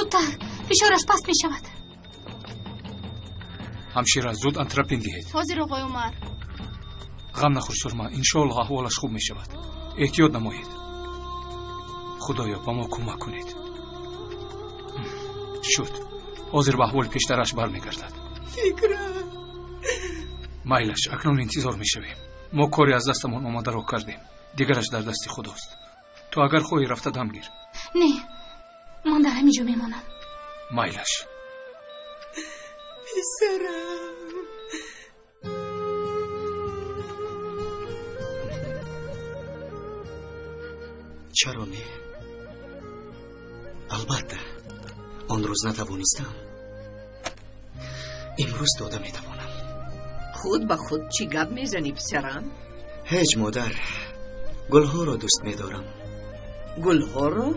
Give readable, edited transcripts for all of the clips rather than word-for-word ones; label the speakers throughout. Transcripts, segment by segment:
Speaker 1: Зудтар, фишораш паст мешавад.
Speaker 2: Ҳамшира, зуд антропин диҳед.
Speaker 1: Ҳозир, оғои Умар.
Speaker 2: Ғам нахӯр, Сурма, иншоаллоҳ аҳволаш хуб мешавад. Эҳтиёт намоед. Худоё, ба мо кӯмак кунед. Шуд. Ҳозир ба аҳволи пештараш бармегардад.
Speaker 3: Фикра.
Speaker 2: Майлаш, акнун интизор мешавем. Мо коре аз дастамон омадаро кардем. Дигараш дар дасти Худост. Ту агар хоҳӣ рафта дам гир.
Speaker 1: Не, ман дар ҳамин ҷо мемонам.
Speaker 2: Майлаш.
Speaker 3: Писарам.
Speaker 4: Чаро не? Албатта, он рӯз натавонистам. Имрӯз дода метавонам.
Speaker 5: Худ ба худ чӣ гап мезанӣ, писарам?
Speaker 4: Ҳеҷ, модар. Гулҳоро дӯст медорам.
Speaker 5: Гулҳоро?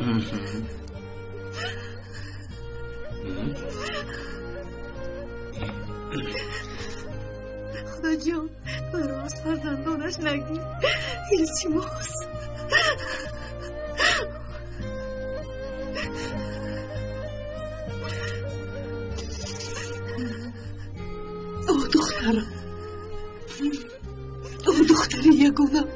Speaker 3: Худоҷон, маро аз фарзандонаш нагир. Илтимос. О, духтарам, о, духтари ягонам.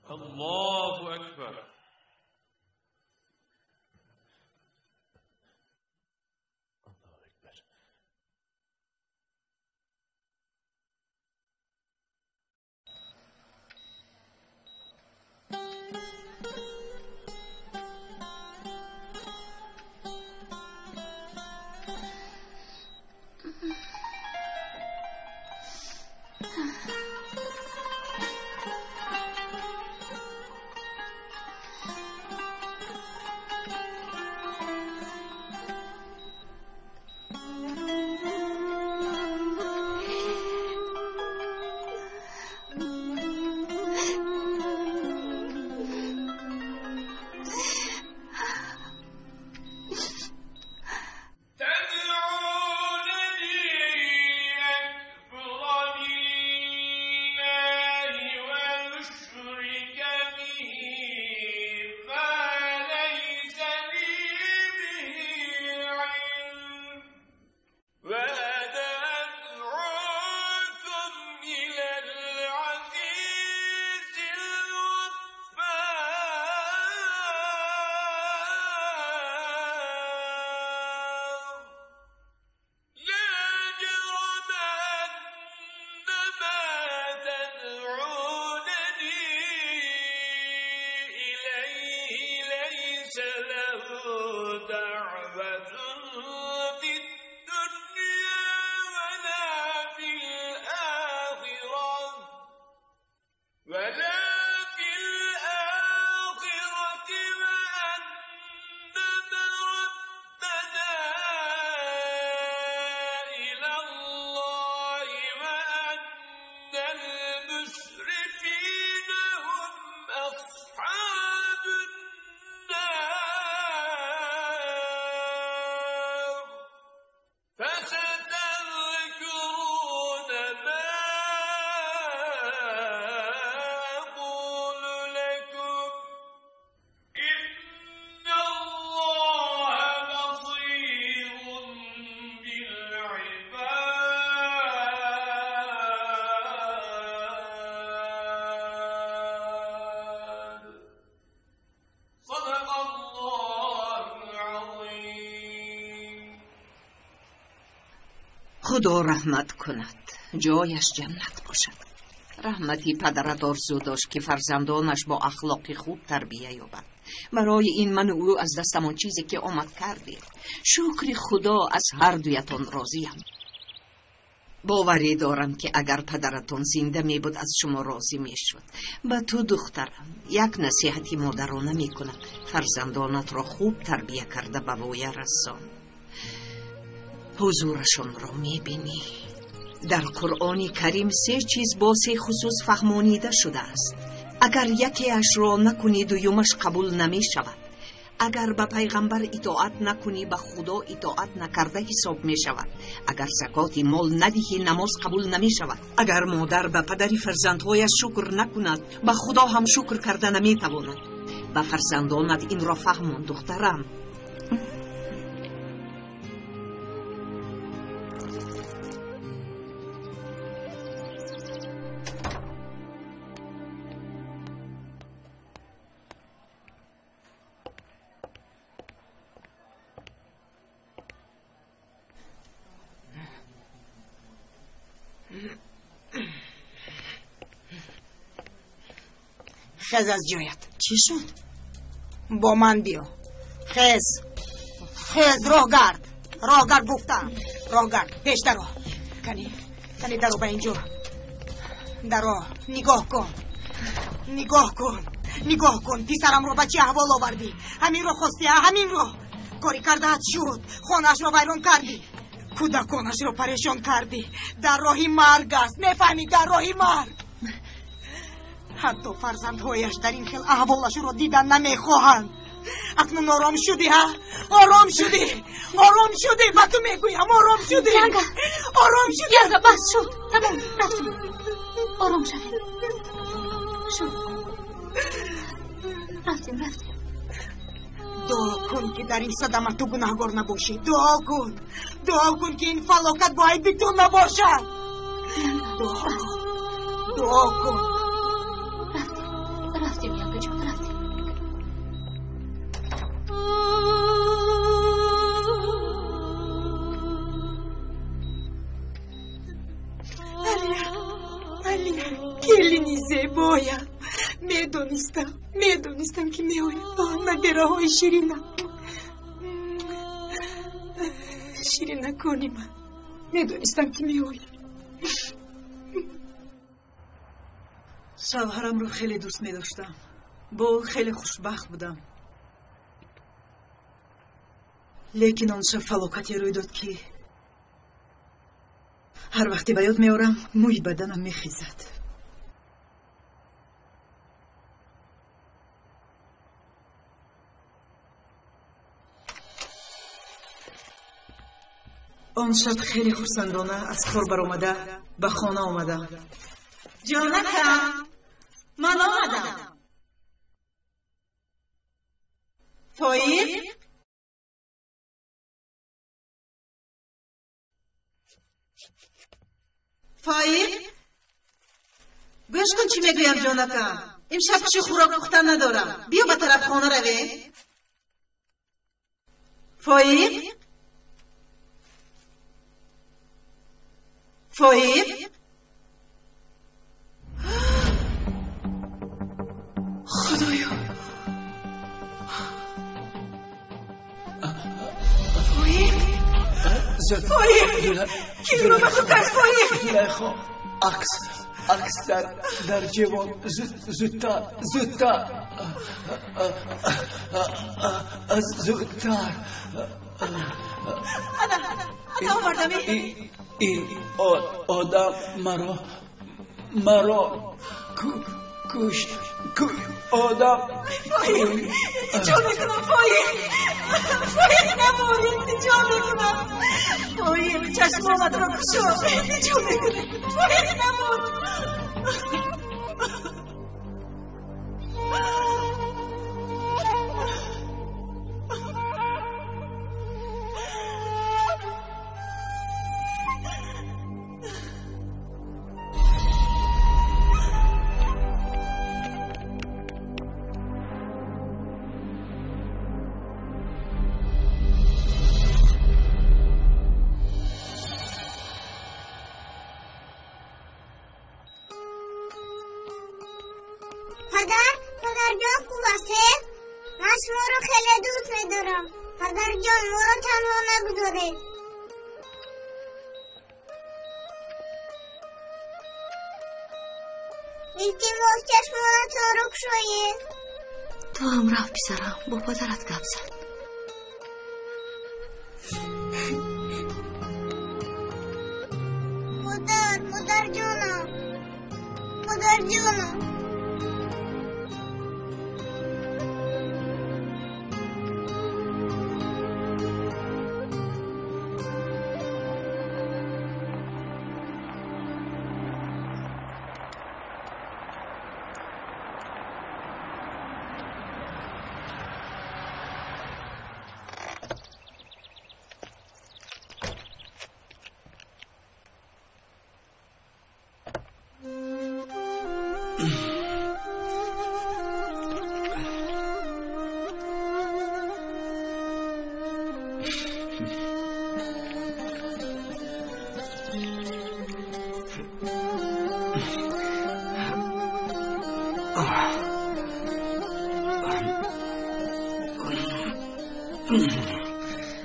Speaker 6: Allahu Ekber. Allahu Ekber.
Speaker 5: Худо раҳмат кунад, ҷояш ҷаннат бошад. Раҳмати падарат орзу дошт, ки фарзандонаш бо ахлоқи хуб тарбия ёбад. Барои ин ману ӯ аз дастамон чизе ки омад кардем. Шукри Худо, аз ҳар дуятон розиям. Боварӣ дорам, ки агар падаратон зинда мебуд, аз шумо розӣ мешуд. Ба ту, духтарам, як насиҳати модарона мекунам. Фарзандонатро хуб тарбия карда ба воя расон. Ҳузурашонро мебинӣ. Дар Қуръони Карим се чиз бо се хусус фаҳмонида шудааст. Агар якеашро накунӣ, дуюмаш қабул намешавад. Агар ба пайғамбар итоат накунӣ, ба Худо итоат накарда ҳисоб мешавад. Агар закоти мол надиҳӣ, намоз қабул намешавад. Агар модар ба падари фарзандҳояш шукр накунад, ба Худо ҳам шукр карда наметавонад. Ба фарзандонат инро фаҳмон, духтарам.
Speaker 7: Хез аз ҷоят.
Speaker 3: Чӣ шуд?
Speaker 7: Бо ман биё. Хез, хез, роҳ гард, роҳ гард гуфтам, роҳ гард, пеш даро. Кани, кани, даро ба инҷо, даро. Нигоҳ кун, нигоҳ кун, нигоҳ кун, писарамро ба чӣ аҳвол овардӣ? Ҳаминро хостӣ, ҳаминро кори кардаат шуд. Хонаашро вайрон кардӣ, кӯдаконашро парешон кардӣ. Дар роҳи марг аст, мефаҳмӣ? Дар роҳи марг. Ҳатто фарзандҳояш дар ин хел аҳволашро дидан намехоҳанд. Акнун ором шудӣ, ҳа? Ором шудӣ, ором шудӣ, ба ту мегӯям, ором шудӣ?
Speaker 1: Янга,
Speaker 7: ором шудӣ?
Speaker 1: Янга, бас шуд, тамом, рафтем, ором шавем. Шуд, рафтем, рафтем.
Speaker 7: Дуо кун, ки дар ин садама ту гунаҳгор набошӣ. Дуо кун, дуо кун, ки ин фалокат бо айби ту набошад. Дуо кун, дуо кун.
Speaker 1: Рафтем, рафтем, Янгаҷон, рафтем.
Speaker 3: Алия, Алия, келини зебоя. Медонистам, медонистам, ки меояд. О, набираҳои ширина, ширинакони ман, медонистам, ки меояд. Шавҳарамро хеле дӯст медоштам, бо ӯ хеле хушбахт будам, лекин он шаб фалокате рӯй дод, ки ҳар вақте ба ёд меорам, мӯи баданам мехезад. Он шаб хеле хурсандона аз кор баромада ба хона омадам. Ҷонакам, ман омадам. Фоиқ, Фоиқ, гӯш кун, чӣ мегӯям. Ҷонакам, имшаб чӣ хӯрок пухта надорам, биё ба тараф хона равем. Фоиқ, Фоиқ, Худоё, Фоиқ, Фоиқ, кӣ туро ба худ кард? Фоиқ!
Speaker 2: Зулайхо, акс, акс дар ҷевон, зудтар, зудтар, зудтар.
Speaker 3: Ана, ана, овардам.
Speaker 2: Ин одам маро кушт, одам.
Speaker 3: Фоиқ, илтиҷо мекунам, Фоиқ, Фоиқ, намор, илтиҷо мекунам. Фоиқ, чашмонатро кушо, илтиҷо мекунам. Фоиқ, намор.
Speaker 8: Падар, падарҷон, хуб ҳастед? Ман шуморо хеле дӯст медорам. Падарҷон, моро танҳо нагузоред. Илтимос, чашмонатонро кушоед.
Speaker 1: Ту ҳам рафт, писарам, бо падарат гап зад.
Speaker 8: Модар, модарҷонам, модарҷонам.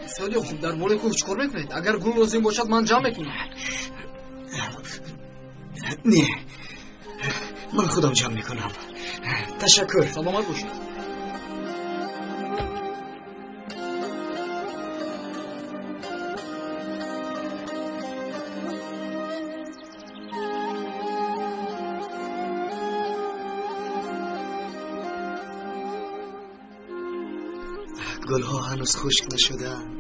Speaker 9: Устоди хуб, дар болои кӯҳ чӣ кор мекунед? Агар гул лозим бошад, ман ҷамъ мекунам.
Speaker 4: Не, ман худам ҷамъ мекунам. Ташаккур.
Speaker 9: Саломат бошед.
Speaker 4: Гулҳо ҳанӯз хушк нашудаанд.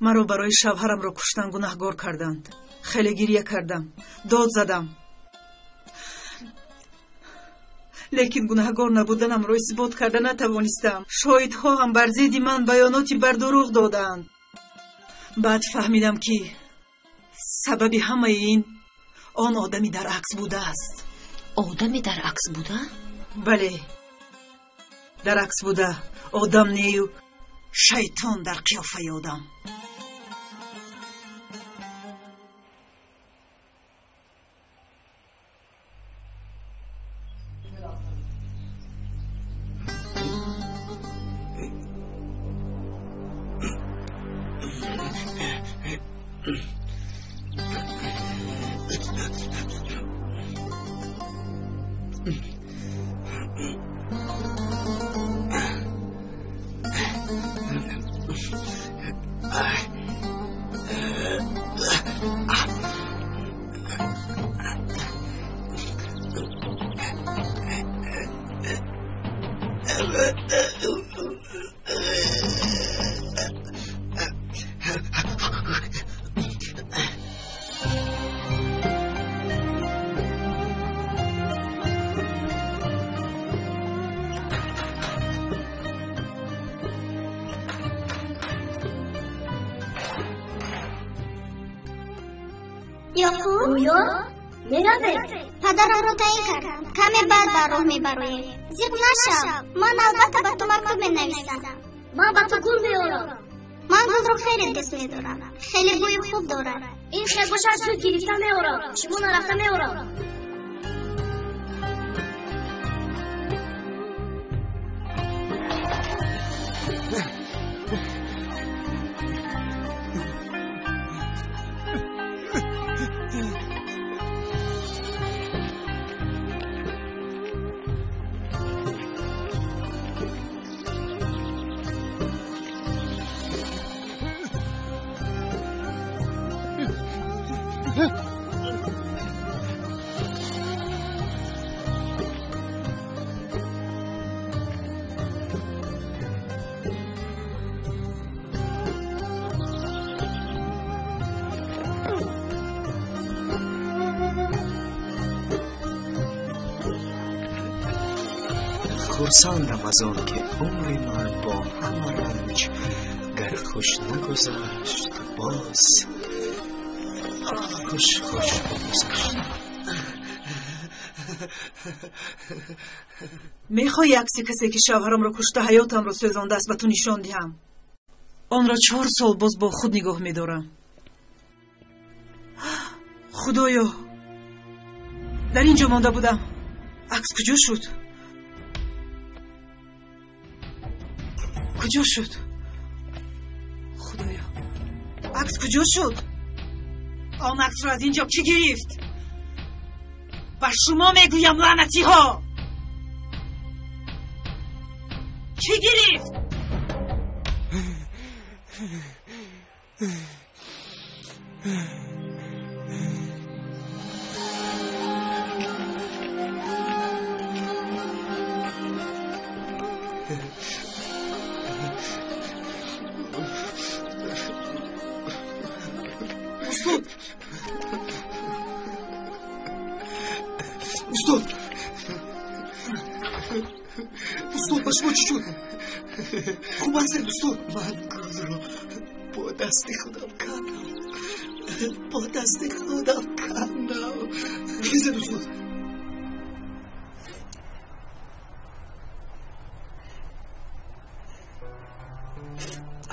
Speaker 3: Маро барои шавҳарамро куштан гунаҳгор карданд. Хеле гирья кардам, дод задам, лекин гунаҳгор набуданамро исбот карда натавонистам. Шоҳидҳо ҳам бар зидди ман баёноти бардурӯғ доданд. Баъд фаҳмидам, ки сабаби ҳамаи ин он одами дар акс будааст.
Speaker 1: Одаме дар акс буда?
Speaker 3: Бале, дар акс буда одам нею, шайтон дар қиёфаи одам.
Speaker 8: Ёқуб, меравед? Падарамро таъин кардам. Каме баъд ба роҳ мебароем. Зиқ нашав, ман албатта ба ту мактуб менависам.
Speaker 10: Ман ба ту гул меорам.
Speaker 8: Ман гулро хеле дӯст медорам. Хеле бӯи хуб дорад.
Speaker 10: Ин хел бошад, зуд гирифта меорам. Шумо нарафта меорам.
Speaker 4: Хурсандам аз он ки умри ман бо ҳама ранҷ гар хуш нагузашт, боз хуш хуш гузашт.
Speaker 3: Мехоҳӣ акси касе, ки шавҳарамро кушта, ҳаётамро сӯзондааст, ба ту нишон диҳам? Онро 4 сол боз бо худ нигоҳ медорам. Худоё, дар ин ҷо монда будам. Акс куҷо шуд? Куҷо шуд? Худоё, акс куҷо шуд? Он аксро аз ин ҷо кӣ гирифт? Ба шумо мегӯям, лаънатиҳо! Кӣ гирифт?
Speaker 9: Устод! Устод! Устод, ба шумо чӣ шуд? Хуб ҳастед, устод? Ман гулро бо дасти худам кандам. Бо дасти худам кандам. Хезед, устод.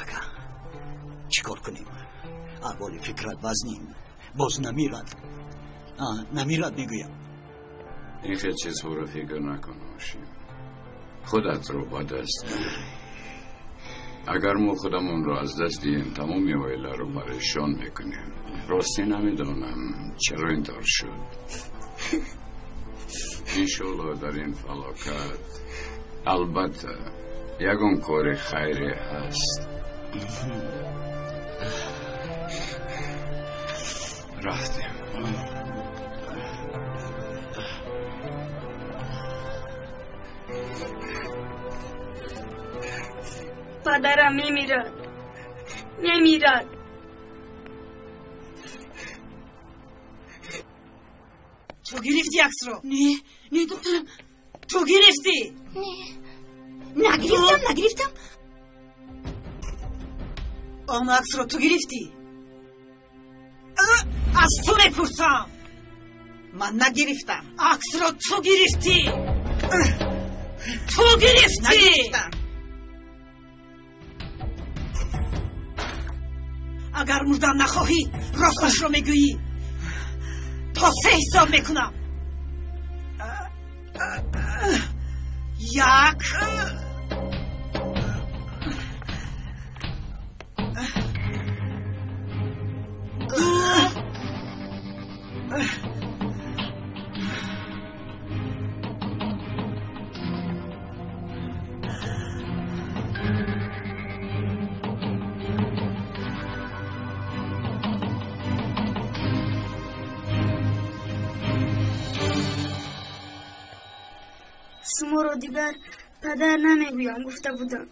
Speaker 11: Ака, чӣ кор кунем? Аҳволи фикрат вазнин. Боз намирад. Намирад, мегӯям.
Speaker 12: Ин хел чизҳоро фикр накун, Ҳошим. Худатро ба даст гир. Агар мо худамонро аз даст диҳем, тамоми оиларо парешон мекунем. Ростӣ намедонам, чаро ин тавр шуд. Иншоалло дар ин фалокат албатта ягон кори хайре ҳаст. Рафтем.
Speaker 10: Падарам мемирад, мемирад.
Speaker 3: Ту гирифтӣ аксро? Не, не, духтарам. Ту гирифтӣ?
Speaker 1: Не, нагирифтам, нагирифтам.
Speaker 3: Он аксро ту гирифтӣ? Аз ту мепурсам.
Speaker 7: Ман нагирифтам.
Speaker 3: Аксро ту гирифтӣ? Ту гирифтӣ?
Speaker 7: Нагирифтам.
Speaker 3: Агар мурдан нахоҳӣ, росташро мегӯӣ. То 3 ҳисоб мекунам. 1 2
Speaker 10: Шуморо дигар падар намегӯям гуфта будам,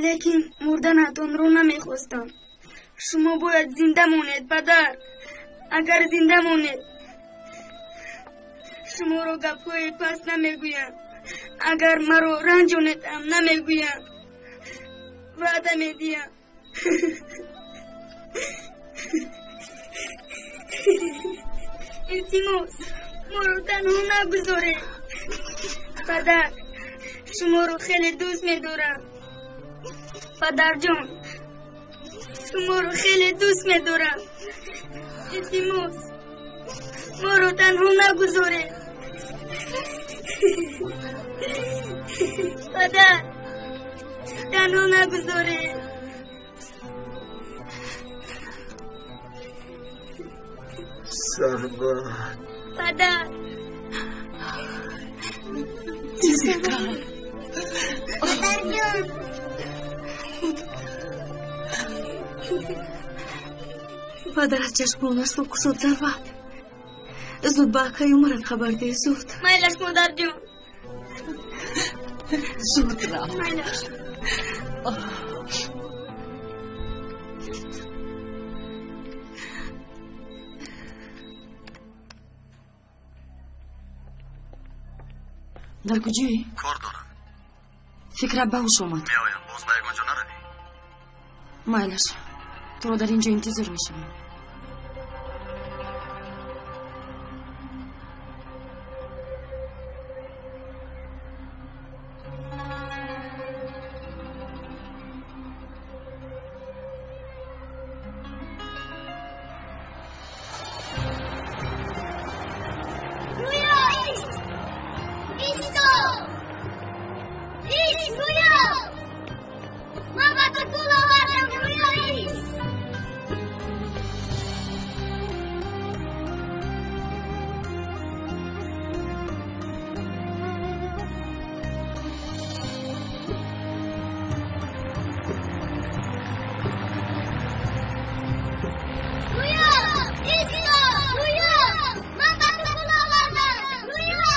Speaker 10: лекин мурданатонро намехостам. Шумо бояд зинда монед, падар. Агар зинда монед, шуморо гапҳои паст намегӯям. Агар маро ранҷонедам, намегӯям. Ваъда медиҳам. Илтимос, моро танҳо нагузоред. Падар, шуморо хеле дӯст медорам. Падарҷон, шуморо хеле дӯст медорам. Илтимос, моро танҳо нагузоред. Падар, танҳо нагузоред.
Speaker 4: Сарват.
Speaker 10: Падар.
Speaker 8: Падарҷон.
Speaker 1: Падар аз чашмонашро кушод, Зарват. Зуд ба акаи Умарат хабар деҳ, зуд.
Speaker 10: Майлаш, модарҷон.
Speaker 5: Зуд рав.
Speaker 10: Майлаш.
Speaker 1: Дар куҷоӣ?
Speaker 13: Кор дорам.
Speaker 1: Фикрат ба ҳуш омад.
Speaker 13: Меоям, боз ба ягон ҷо наравӣ.
Speaker 1: Майлаш, туро дар ин ҷо интизор мешавам.
Speaker 8: Руё! Исто! Руё! Ман ба ту гул овардам! Руё!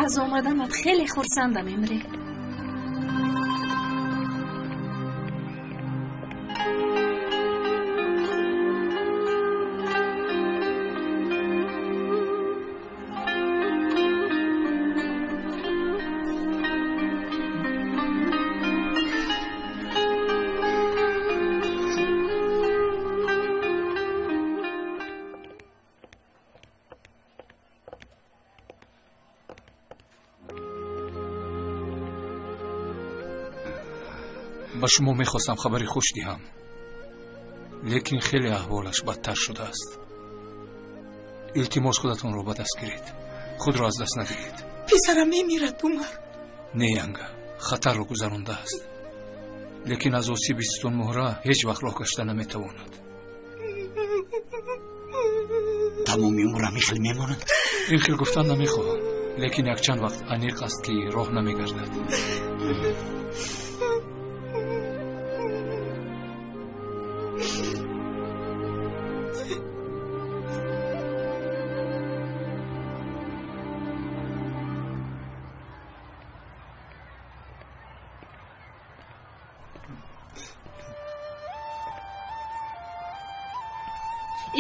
Speaker 1: Аз омаданат хеле хурсандам, Эмре.
Speaker 2: Ба шумо мехостам хабари хуш диҳам, лекин хеле аҳволаш бадтар шудааст. Илтимос, худатонро ба даст гиред, худро аз даст надиҳед.
Speaker 3: Писарам мемирад, Умар.
Speaker 2: Не, янга, хатарро гузарондааст, лекин аз осиби сутунмуҳра ҳеҷ вақт роҳ гашта наметавонад.
Speaker 11: Тамоми умрам ин хел мемонад?
Speaker 2: Ин хел гуфтан намехоҳам, лекин якчанд вақт аниқ аст, ки роҳ намегардад.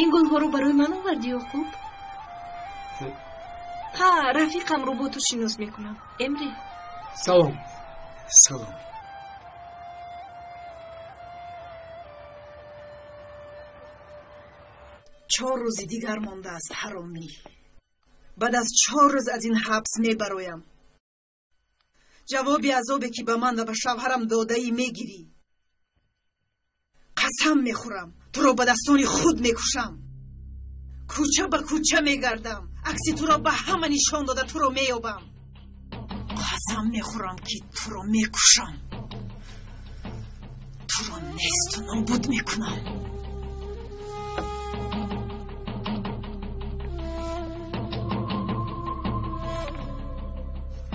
Speaker 1: Ин гулҳоро барои ман овардӣ, Ёқуб? Ҳа, рафиқамро бо ту шинос мекунам. Эмре.
Speaker 9: Салом. Салом.
Speaker 3: 4 рӯзи дигар мондааст, ҳаромӣ. Баъд аз 4 рӯз аз ин ҳабс мебароям. Ҷавоби азобе, ки ба ман ва ба шавҳарам додаӣ, мегирӣ. Қасам мехӯрам, туро ба дастони худ мекушам. Кӯча ба кӯча мегардам, акси туро ба ҳама нишон дода туро меёбам. Қасам мехӯрам, ки туро мекушам. Туро несту нобуд мекунам.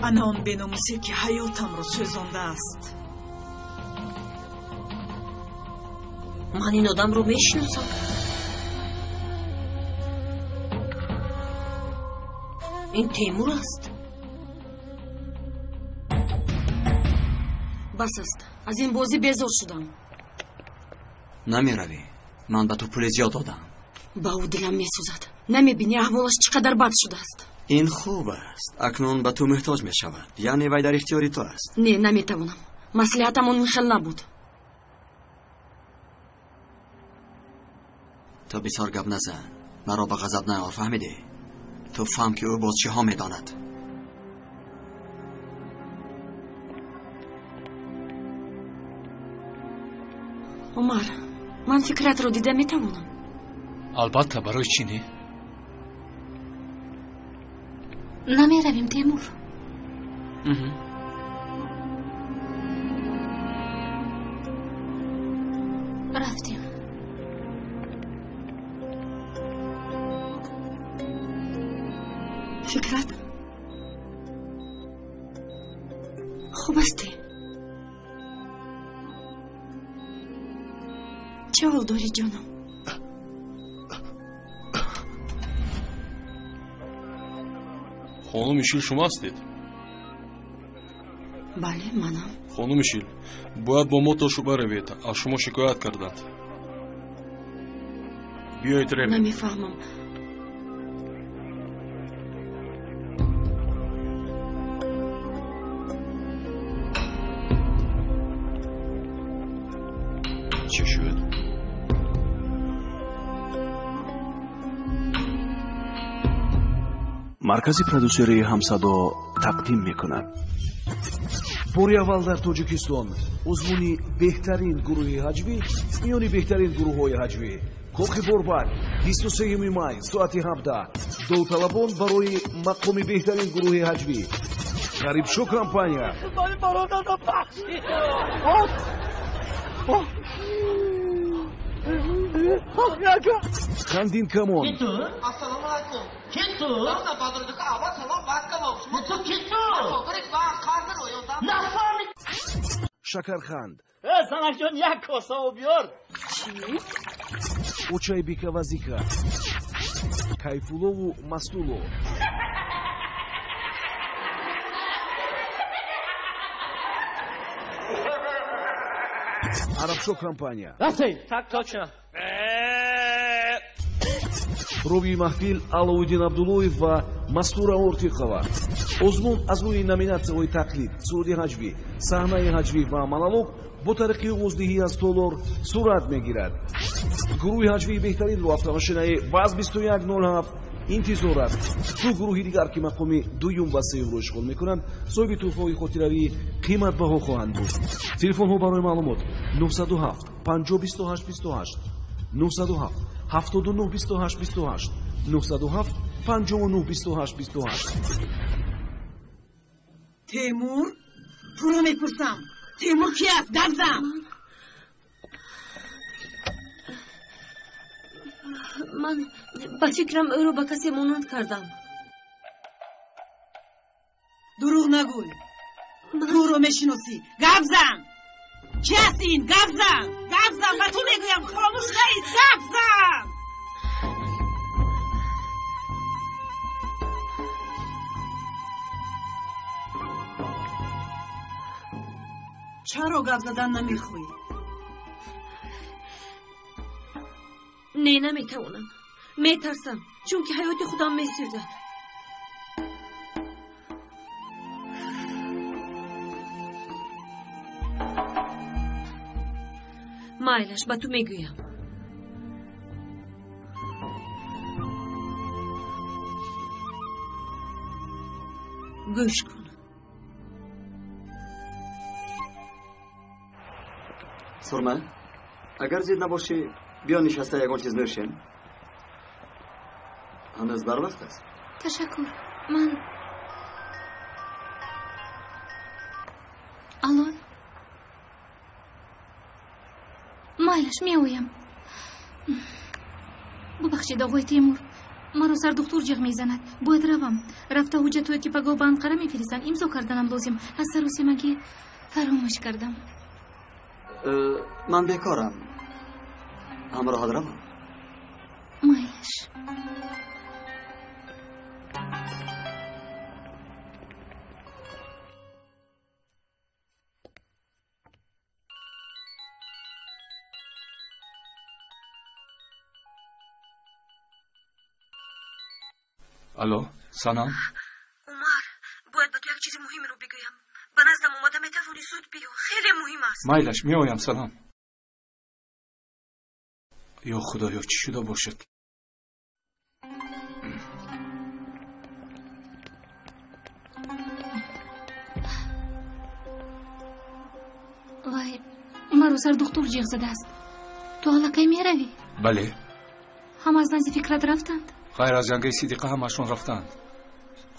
Speaker 3: Ана он беномусе, ки ҳаётамро сӯзондааст.
Speaker 10: Ман ин одамро мешиносам. Ин Темур аст. Бас аст, аз ин бозӣ безор шудам.
Speaker 4: Намеравӣ? Ман ба ту пули зиёд додам.
Speaker 1: Ба ӯ дилам месӯзад. Намебинӣ аҳволаш чӣ қадар бад шудааст?
Speaker 4: Ин хуб аст. Акнун ба ту муҳтоҷ мешавад. Яъне вай дар ихтиёри ту аст.
Speaker 1: Не, наметавонам. Маслиҳатам он хел набуд.
Speaker 4: Ту бисёр гап назан. Маро ба ғазаб наёр, фаҳмидӣ? Ту фаҳм, ки ӯ боз чиҳо медонад.
Speaker 1: Умар, ман фикратро дида метавонам?
Speaker 2: Албатта, барои чӣ не?
Speaker 10: Намеравем, Темур.
Speaker 8: Рафтем.
Speaker 1: Фикрат, хуб ҳастӣ? Чӣ ҳол дорӣ, ҷонам?
Speaker 6: Хонуми Шил шумо ҳастед?
Speaker 1: Бале, манам.
Speaker 6: Хонуми Шил, бояд бо мо то шӯъба равед. Аз шумо шикоят карданд. Биёед, равем.
Speaker 1: Намефаҳмам.
Speaker 12: Чӣ шуд?
Speaker 13: Маркази продюсерии Ҳамсадо тақдим мекунад.
Speaker 14: Бори аввал дар Тоҷикистон озмуни беҳтарин гурӯҳи ҳаҷвӣ миёни беҳтарин гурӯҳҳои ҳаҷвӣ. Кохи Борбад, 23 май, соати 17. Довталабон барои мақоми беҳтарин гурӯҳи ҳаҷвӣ. Ғарибшо компания. Хандин Камон. Шакарханд.
Speaker 15: Занакҷон, як коса об биёр.
Speaker 14: Очайбека ва Зика. Кайфуллову Мастулло. Арабшо компания.
Speaker 15: Так точно.
Speaker 14: Ровии маҳфил Аловиддин Абдуллоев ва Мастура Ортиқова. Озмун аз рӯи номинатсияҳои тақлид, суруди ҳаҷвӣ, саҳнаи ҳаҷвӣ ва монолог бо тариқи овоздиҳӣ аз толор сурат мегирад. Гурӯҳи ҳаҷвии беҳтаринро автомошинаи ВАЗ 2107 интизор аст. Ду гурӯҳи дигар, ки мақоми дуюм ва сеюмро ишғол мекунанд, соҳиби тӯҳфаҳои хотиравии қиматбаҳо хоҳанд буд. Телефонҳо барои маълумот 907 50 28 28, 907 79 28 28, 907 59 28 28.
Speaker 3: Темур, туро мепурсам. Темур ки аст? Гап зан.
Speaker 1: Ман ба фикрам ӯро ба касе монанд кардам.
Speaker 3: Дурӯғ нагӯй. Туро мешиносӣ. Гап зан. Ки аст ин? Гап зан. Гап зан, ба ту мегӯям, хомӯш наист. Гап зан. Чаро гап задан намехоҳӣ?
Speaker 1: Не, наметавонам. Метарсам, чунки ҳаёти худам месӯзад. Майлаш, ба ту мегӯям. Гӯш кун.
Speaker 16: Сурма, агар зид набошӣ, биё нишаста ягон чиз нӯшем. Ҳанӯз барвақт аст.
Speaker 17: Ташаккур. Ман Алло. Майлаш, меоям. Бубахшед, оғои Темур. Маро сардухтур ҷиғ мезанад. Бояд равам. Рафта ҳуҷҷатҳое, ки пагоҳ ба Анқара мефиристанд, имзо карданам лозим. Аз саросемагӣ фаромӯш кардам.
Speaker 16: Ман бекорам. Ҳамроҳат равам.
Speaker 17: Майлаш.
Speaker 2: Алло, Санам.
Speaker 1: Умар, бояд ба ту як чизи муҳимеро бигӯям. Ба наздам омада метавонӣ, зуд биё. Хеле муҳим аст.
Speaker 2: Майлаш, меоям, Санам. Ё Худоё, чӣ шуда бошад?
Speaker 17: Вай, маро сардухтур ҷиғ задааст. Ту аллакай меравӣ?
Speaker 2: Бале.
Speaker 17: Ҳама аз назди фикрат рафтанд?
Speaker 2: Ғайр аз янгаи Сидиқа ҳамашон рафтанд.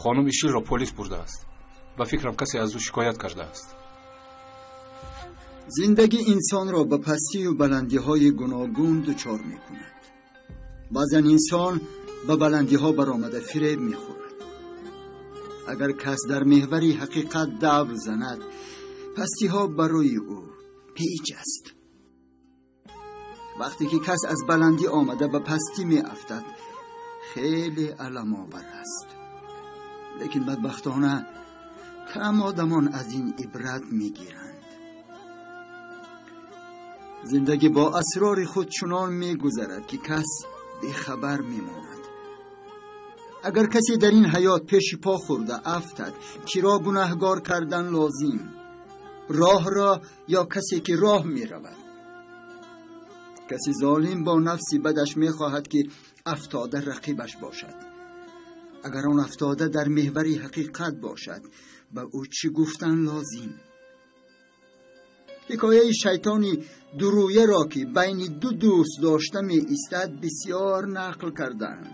Speaker 2: Хонум Ишилро полис бурдааст. Ба фикрам касе аз ӯ шикоят кардааст.
Speaker 9: Зиндагӣ инсонро ба пастию баландиҳои гуногун дучор мекунад. Баъзан инсон ба баландиҳо баромада фиреб мехӯрад. Агар кас дар меҳвари ҳақиқат давр занад, пастиҳо барои ӯ печ аст. Вақте ки кас аз баландӣ омада ба пастӣ меафтад, хеле аламовар аст. Лекин бадбахтона кам одамон аз ин ибрат мегиранд. Зиндагӣ бо асрори худ чунон мегузарад, ки кас бехабар мемонад. Агар касе дар ин ҳаёт пеши по хӯрда афтад, киро гунаҳгор кардан лозим? Роҳро ё касе ки роҳ меравад? Каси золим бо нафси бадаш мехоҳад, ки афтода рақибаш бошад. Агар он афтода дар меҳвари ҳақиқат бошад, ба ӯ чӣ гуфтан лозим? Ҳикояи шайтони дурӯяро, ки байни ду дӯст дошта меистад, бисёр нақл карданд.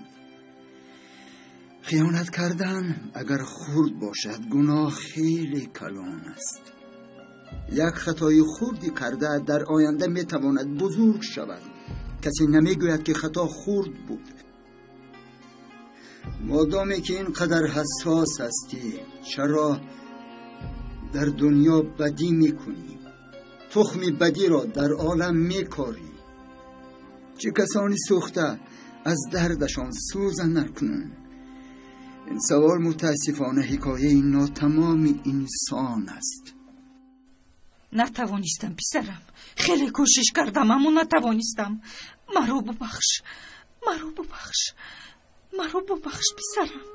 Speaker 9: Хиёнат кардан агар хурд бошад, гуноҳ хеле калон аст. Як хатои хурди карда дар оянда метавонад бузург шавад. Касе намегӯяд, ки хато хурд буд. Модоме ки ин қадар ҳассос ҳастӣ, чаро дар дунё бадӣ мекунӣ? Тухми бадиро дар олам мекорӣ. Чӣ касони сӯхта аз дардашон сӯзанд акнун? Ин савол мутаассифона ҳикояи нотамоми инсон аст.
Speaker 3: Натавонистам, писарам. Хеле кӯшиш кардам, аммо натавонистам. Маро бубахш, маро бубахш, маро бубахш, писарам.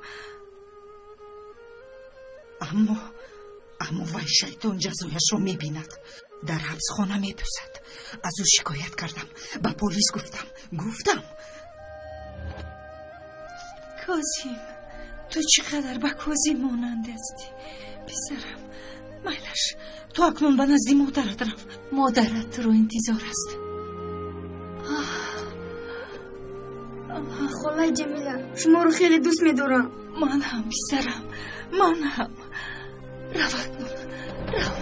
Speaker 3: Аммо вай шайтон ҷазояшро мебинад. Дар ҳабсхона мепӯсад. Аз ӯ шикоят кардам, ба полис гуфтам, гуфтам.
Speaker 1: Козим, ту чӣ қадар ба Козим монанд ҳастӣ, писарам. Майлаш,
Speaker 3: ту акнун ба назди модарат рав.
Speaker 1: Модарат туро интизор аст.
Speaker 8: Холаи Ҷамила, шуморо хеле дӯст медорам.
Speaker 1: Ман ҳам, писарам, ман ҳам. Рав акнун, рав.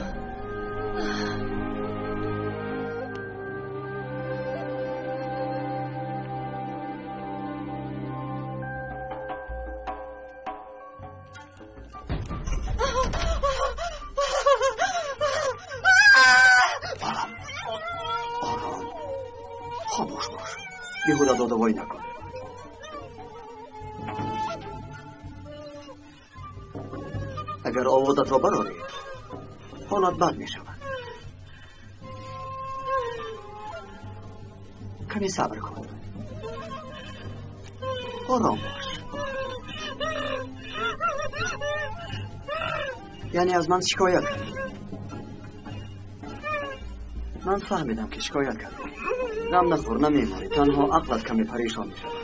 Speaker 16: Ором, хомӯш бош, беҳуда додавой накун. Агар овозатро барорӣ, ҳолат бад мешавад. Каме сабр кун, ором бош. Яъне аз ман шикоят кардӣ? Ман фаҳмидам, ки шикоят кардӣ. Ғам нахӯр, намемонӣ, танҳо ақлат каме парешон мешавад.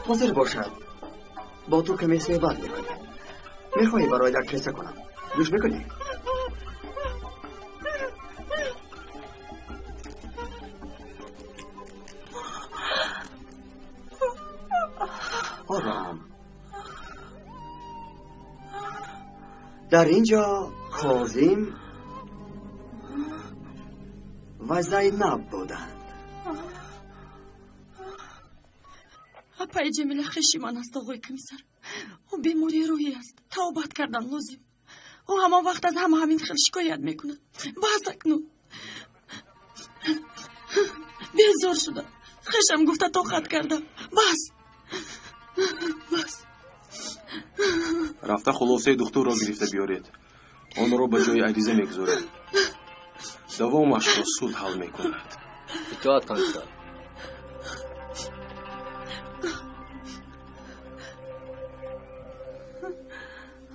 Speaker 16: Ҳозир бошад, бо ту каме суҳбат мекунем. Мехоҳӣ барои як қисса кунам? Гӯш мекунӣ? Ором. Дар ин ҷо Козим ва Зайнаб буданд.
Speaker 18: Апаи Ҷамила хеши ман аст, оғои комиссар. Ӯ бемории рӯҳӣ аст, тавбат кардан лозим. Ӯ ҳамон вақт аз ҳама ҳамин хел шикоят мекунад. Бас акнун безор шудам. Хешам гуфта тоқат кардам. Бас, бас.
Speaker 6: Рафта хулосаи духтурро гирифта биёред. Онро ба ҷои ариза мегузорем. Давомашро суд ҳал мекунад.
Speaker 15: Итоат, комиссар.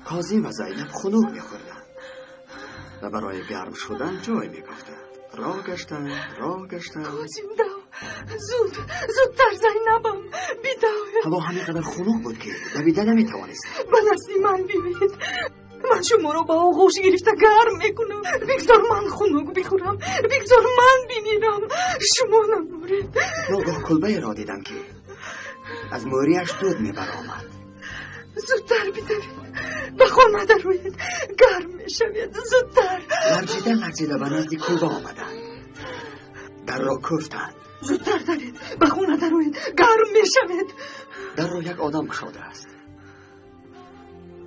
Speaker 16: Козим ва Зайнаб хунук мехӯрданд ва барои гарм шудан ҷой мекофтанд. Роҳ гаштанд, роҳ гаштанд.
Speaker 3: Козим, дав, зуд, зудтар, Зайнабам, бидав.
Speaker 16: Ҳаво ҳамин қадар хунук буд, ки давида наметавонистанд.
Speaker 3: Ба назди ман биёед. Ман шуморо ба оғӯш гирифта гарм мекунам. Бигзор ман хунук бихӯрам, бигзор ман бимирам, шумо намуред.
Speaker 16: Ногоҳ кулбаеро дидам, ки аз мӯрияш дуд мебаромад.
Speaker 3: Зудтар бидавед, ба хона дароед, гарм мешавед, зудтар.
Speaker 16: Ларзида ларзида ба назди кулба омаданд, дарро кӯфтанд.
Speaker 3: Зудтар давед, ба хона дароед, гарм мешавед.
Speaker 16: Дарро як одам кушодааст.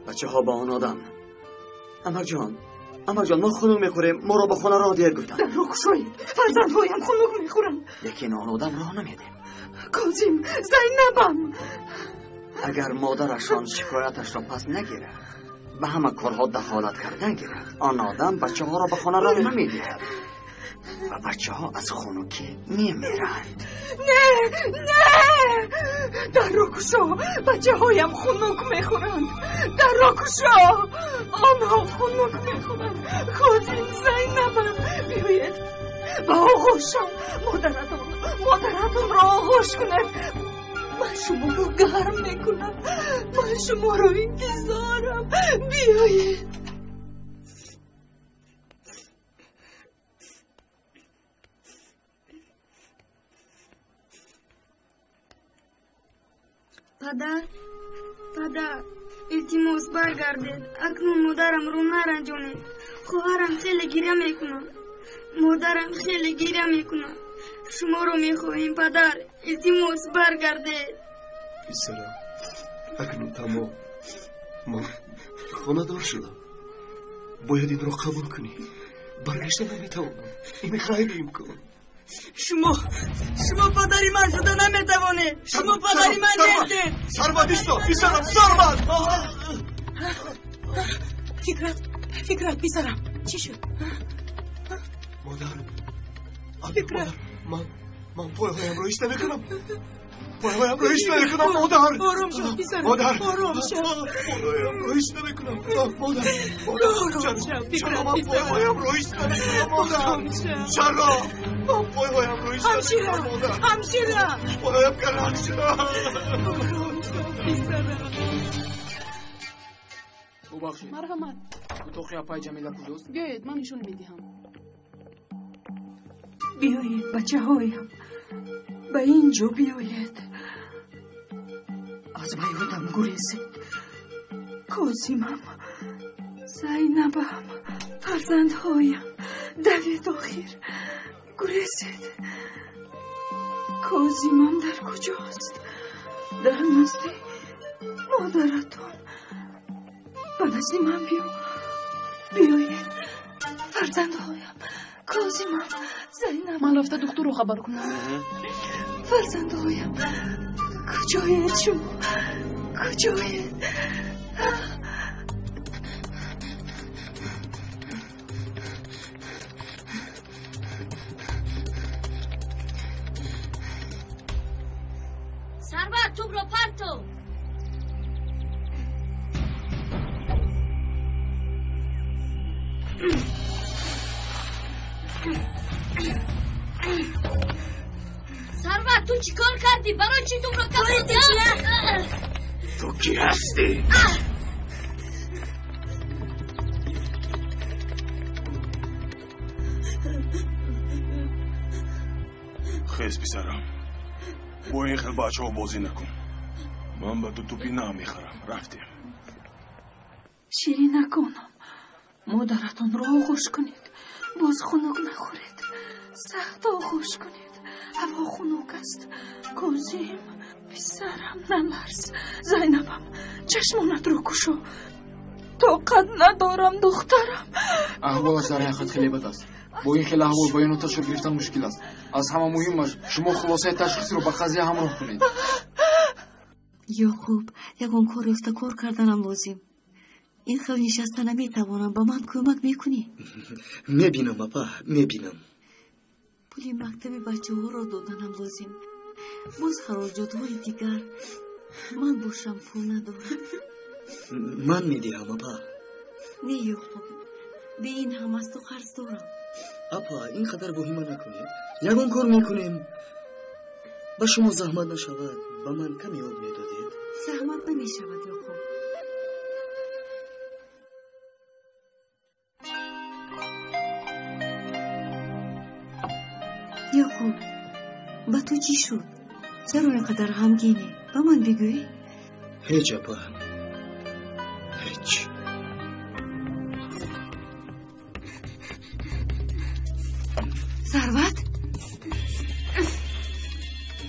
Speaker 16: Бачаҳо ба он одам: «Амакҷон, амакҷон, мо хунук мехӯрем, моро ба хона роҳ диҳед», гуфтанд.
Speaker 3: Дарро кушоед, фарзандҳоям хунук мехӯранд.
Speaker 16: Лекин он одам роҳ намедиҳад.
Speaker 3: Козим, Зайнабам.
Speaker 16: Агар модарашон шикояташро пас нагирад, ба ҳама корҳо дахолат кардан гирад, он одам бачаҳоро ба хона роҳ намедиҳад ва бачаҳо аз хунукӣ мемиранд.
Speaker 3: Не, не, дарро кушо, бачаҳоям хунук мехӯранд. Дарро кушо, онҳо хунук мехӯранд. Козим, Зайнабам, биёед ба оғӯшам. Модаратон, модаратонро оғӯш кунед.
Speaker 18: Ман шуморо гарм мекунам. Ман шуморо интизорам. Биёед.
Speaker 10: Падар, падар, илтимос баргардед. Акнун модарамро наранҷонед. Хоҳарам хеле гиря мекунад. Модарам хеле гиря мекунад. Шуморо мехоҳем, падар. Илтимос баргардед.
Speaker 9: Писарам, акнун тамом. Ман хонадор шудам. Бояд инро қабул кунӣ. Баргашта наметавонам. Ин ғайриимкон.
Speaker 18: Шумо падари ман шуда наметавонед. Шумо падари ман нестед.
Speaker 9: Сарват, исто, писарам, Сарват!
Speaker 3: Фикрат, Фикрат, писарам, чӣ шуд?
Speaker 9: Модар, модар, ман пойҳоямро ҳис намекунам. Пойҳоямро ҳис намекунам, модар.
Speaker 3: Ором шав, писарам,
Speaker 9: модар,
Speaker 3: ором шав.
Speaker 9: Пойҳоямро ҳис намекунам, модар, модар, чаро ман пойҳоямро ҳис намекунам, модар? Чаро ман пойҳоямро ҳис намекунам, модар?
Speaker 3: Ҳамшира,
Speaker 9: пойҳоям карак шуда.
Speaker 3: Ором шав, писарам.
Speaker 19: Бубахшед.
Speaker 20: Марҳамат.
Speaker 19: Утоқи апаи Ҷамила куҷост?
Speaker 20: Биёед, ман нишон медиҳам.
Speaker 18: Биёед, бачаҳоям, ба ин ҷо биёед. Аз вайодам гурезед. Козимам, Зайнабам, фарзандҳоям, давед охир, гурезед. Козимам дар куҷост? Дар назди модаратон. Ба назди ман биё. Биёед, фарзандҳоям, Козимам, Зайнабам.
Speaker 20: Ман рафта духтурро хабар кунам.
Speaker 18: Фарзандҳоям, куҷоед шумо? Куҷоед?
Speaker 10: Сарвар, тӯбро партов. Сарвар, ту чӣ кор кардӣ? Барои чӣ тӯбро кафондӣ?
Speaker 12: Ту кӣ ҳастӣ?
Speaker 6: Хез, писарам, бо ин хел бачаҳо бозӣ накун. Ман ба ту тӯпи нав мехарам. Рафтем.
Speaker 18: Ширинаконам, модаратонро оғӯш кунед. Боз хунук нахӯред. Сахт оғӯш кунед. Ҳаво хунук аст. Козим, писарам, наларз. Зайнабам, чашмонатро кушо. Тоқат надорам, духтарам.
Speaker 19: Аҳволаш дар ҳақиқат хеле бад аст. Бо ин хел аҳвол баёноташро гирифтан мушкил аст. Аз ҳама муҳимаш, шумо хулосаи ташхисро ба қазия ҳамроҳ кунед.
Speaker 1: Ёқуб, ягон кор ёфта кор карданам лозим. Ин хел нишаста наметавонам. Ба ман кӯмак мекунӣ?
Speaker 9: Мебинам, апа, мебинам.
Speaker 1: Пули мактаби бачаҳоро доданам лозим. Боз хароҷотҳои дигар. Ман бошам пул надорам.
Speaker 9: Ман медиҳам, апа.
Speaker 1: Не, Ёқуб, бе ин ҳам аз ту қарз дорам.
Speaker 9: Апа, ин қадар воҳима накунед. Ягон кор мекунем. Ба шумо заҳмат нашавад, ба ман каме об медодед?
Speaker 1: Заҳмат намешавад, Ёқуб. Ёқуб, ба ту чӣ шуд? Чаро ин қадар ғамгинӣ? Ба ман бигӯӣ?
Speaker 9: Ҳеҷ, апа, ҳеҷ.
Speaker 1: Сарват,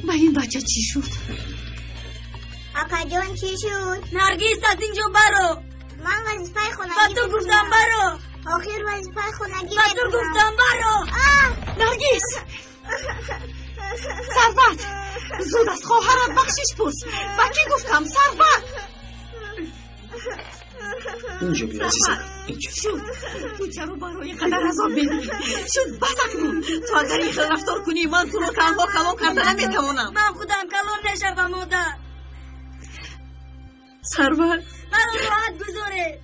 Speaker 1: ба ин бача чӣ шуд?
Speaker 8: Апаҷон, чӣ шуд?
Speaker 10: Наргиз, аз ин ҷо баро.
Speaker 8: Ман вазифаи хонагӣ
Speaker 10: ба ту гуфтам баро.
Speaker 8: Охир вазифаи хонагӣ
Speaker 10: ба ту гуфтам баро.
Speaker 1: Наргиз, Сарват, зуд аз хоҳарат бахшиш пурс. Ба кӣ гуфтам? Сарват!
Speaker 9: Инҷо биё, азизам, инҷо.
Speaker 1: Шуд, ту чаро барои ин қадар азоб медиҳӣ? Шуд, бас акнун. Ту агар ин хел рафтор кунӣ, ман туро танҳо калон карда наметавонам.
Speaker 10: Ман худам калон мешавам, модар.
Speaker 1: Сарват,
Speaker 10: маро роҳат гузоред.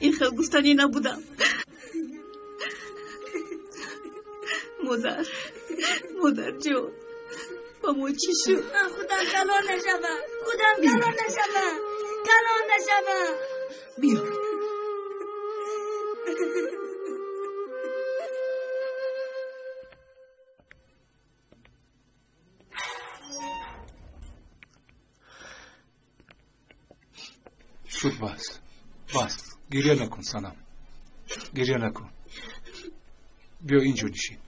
Speaker 1: Ин хел гуфтанӣ набудам. Модар, модарҷон, Ба мо чӣ шуд?
Speaker 10: Ман худам калон нашавам, худам калон нашавам, калон нашавам.
Speaker 3: Биё.
Speaker 2: Шуд, бас, бас, гирья накун, санам, гирья накун. Биё, инҷо нишин.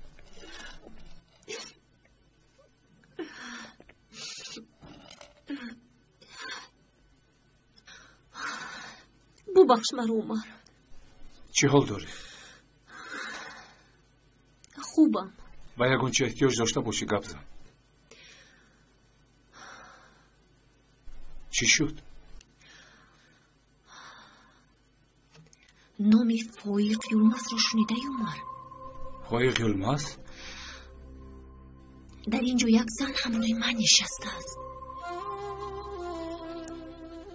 Speaker 18: Бубахш маро, Умар.
Speaker 2: Чӣ ҳол дорӣ?
Speaker 18: Хубам.
Speaker 2: Ба ягон чи эҳтиёҷ дошта бошӣ, гап зан. Чӣ шуд?
Speaker 18: Номи Фоиқ Юлмазро шунидаи, Умар?
Speaker 2: Фоиқ Юлмаз?
Speaker 18: Дар ин ҷо як зан ҳамроҳи ман нишастааст,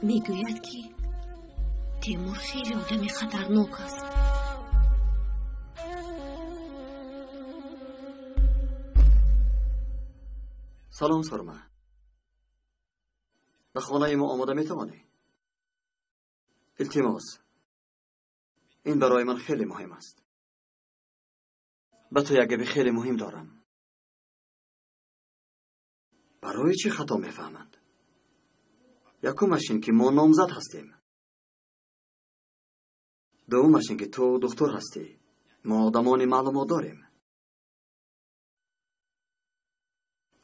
Speaker 18: мегӯяд, ки Темур хеле одами хатарнок аст.
Speaker 16: Салом, Сурма. Ба хонаи мо омода метавонӣ? Илтимос, ин барои ман хеле муҳим аст. Ба ту як габи хеле муҳим дорам. Барои чӣ хато мефаҳманд? Якумаш ин ки мо номзад ҳастем. Дуввумаш ин ки ту духтур ҳастӣ. Мо одамони маълумот дорем.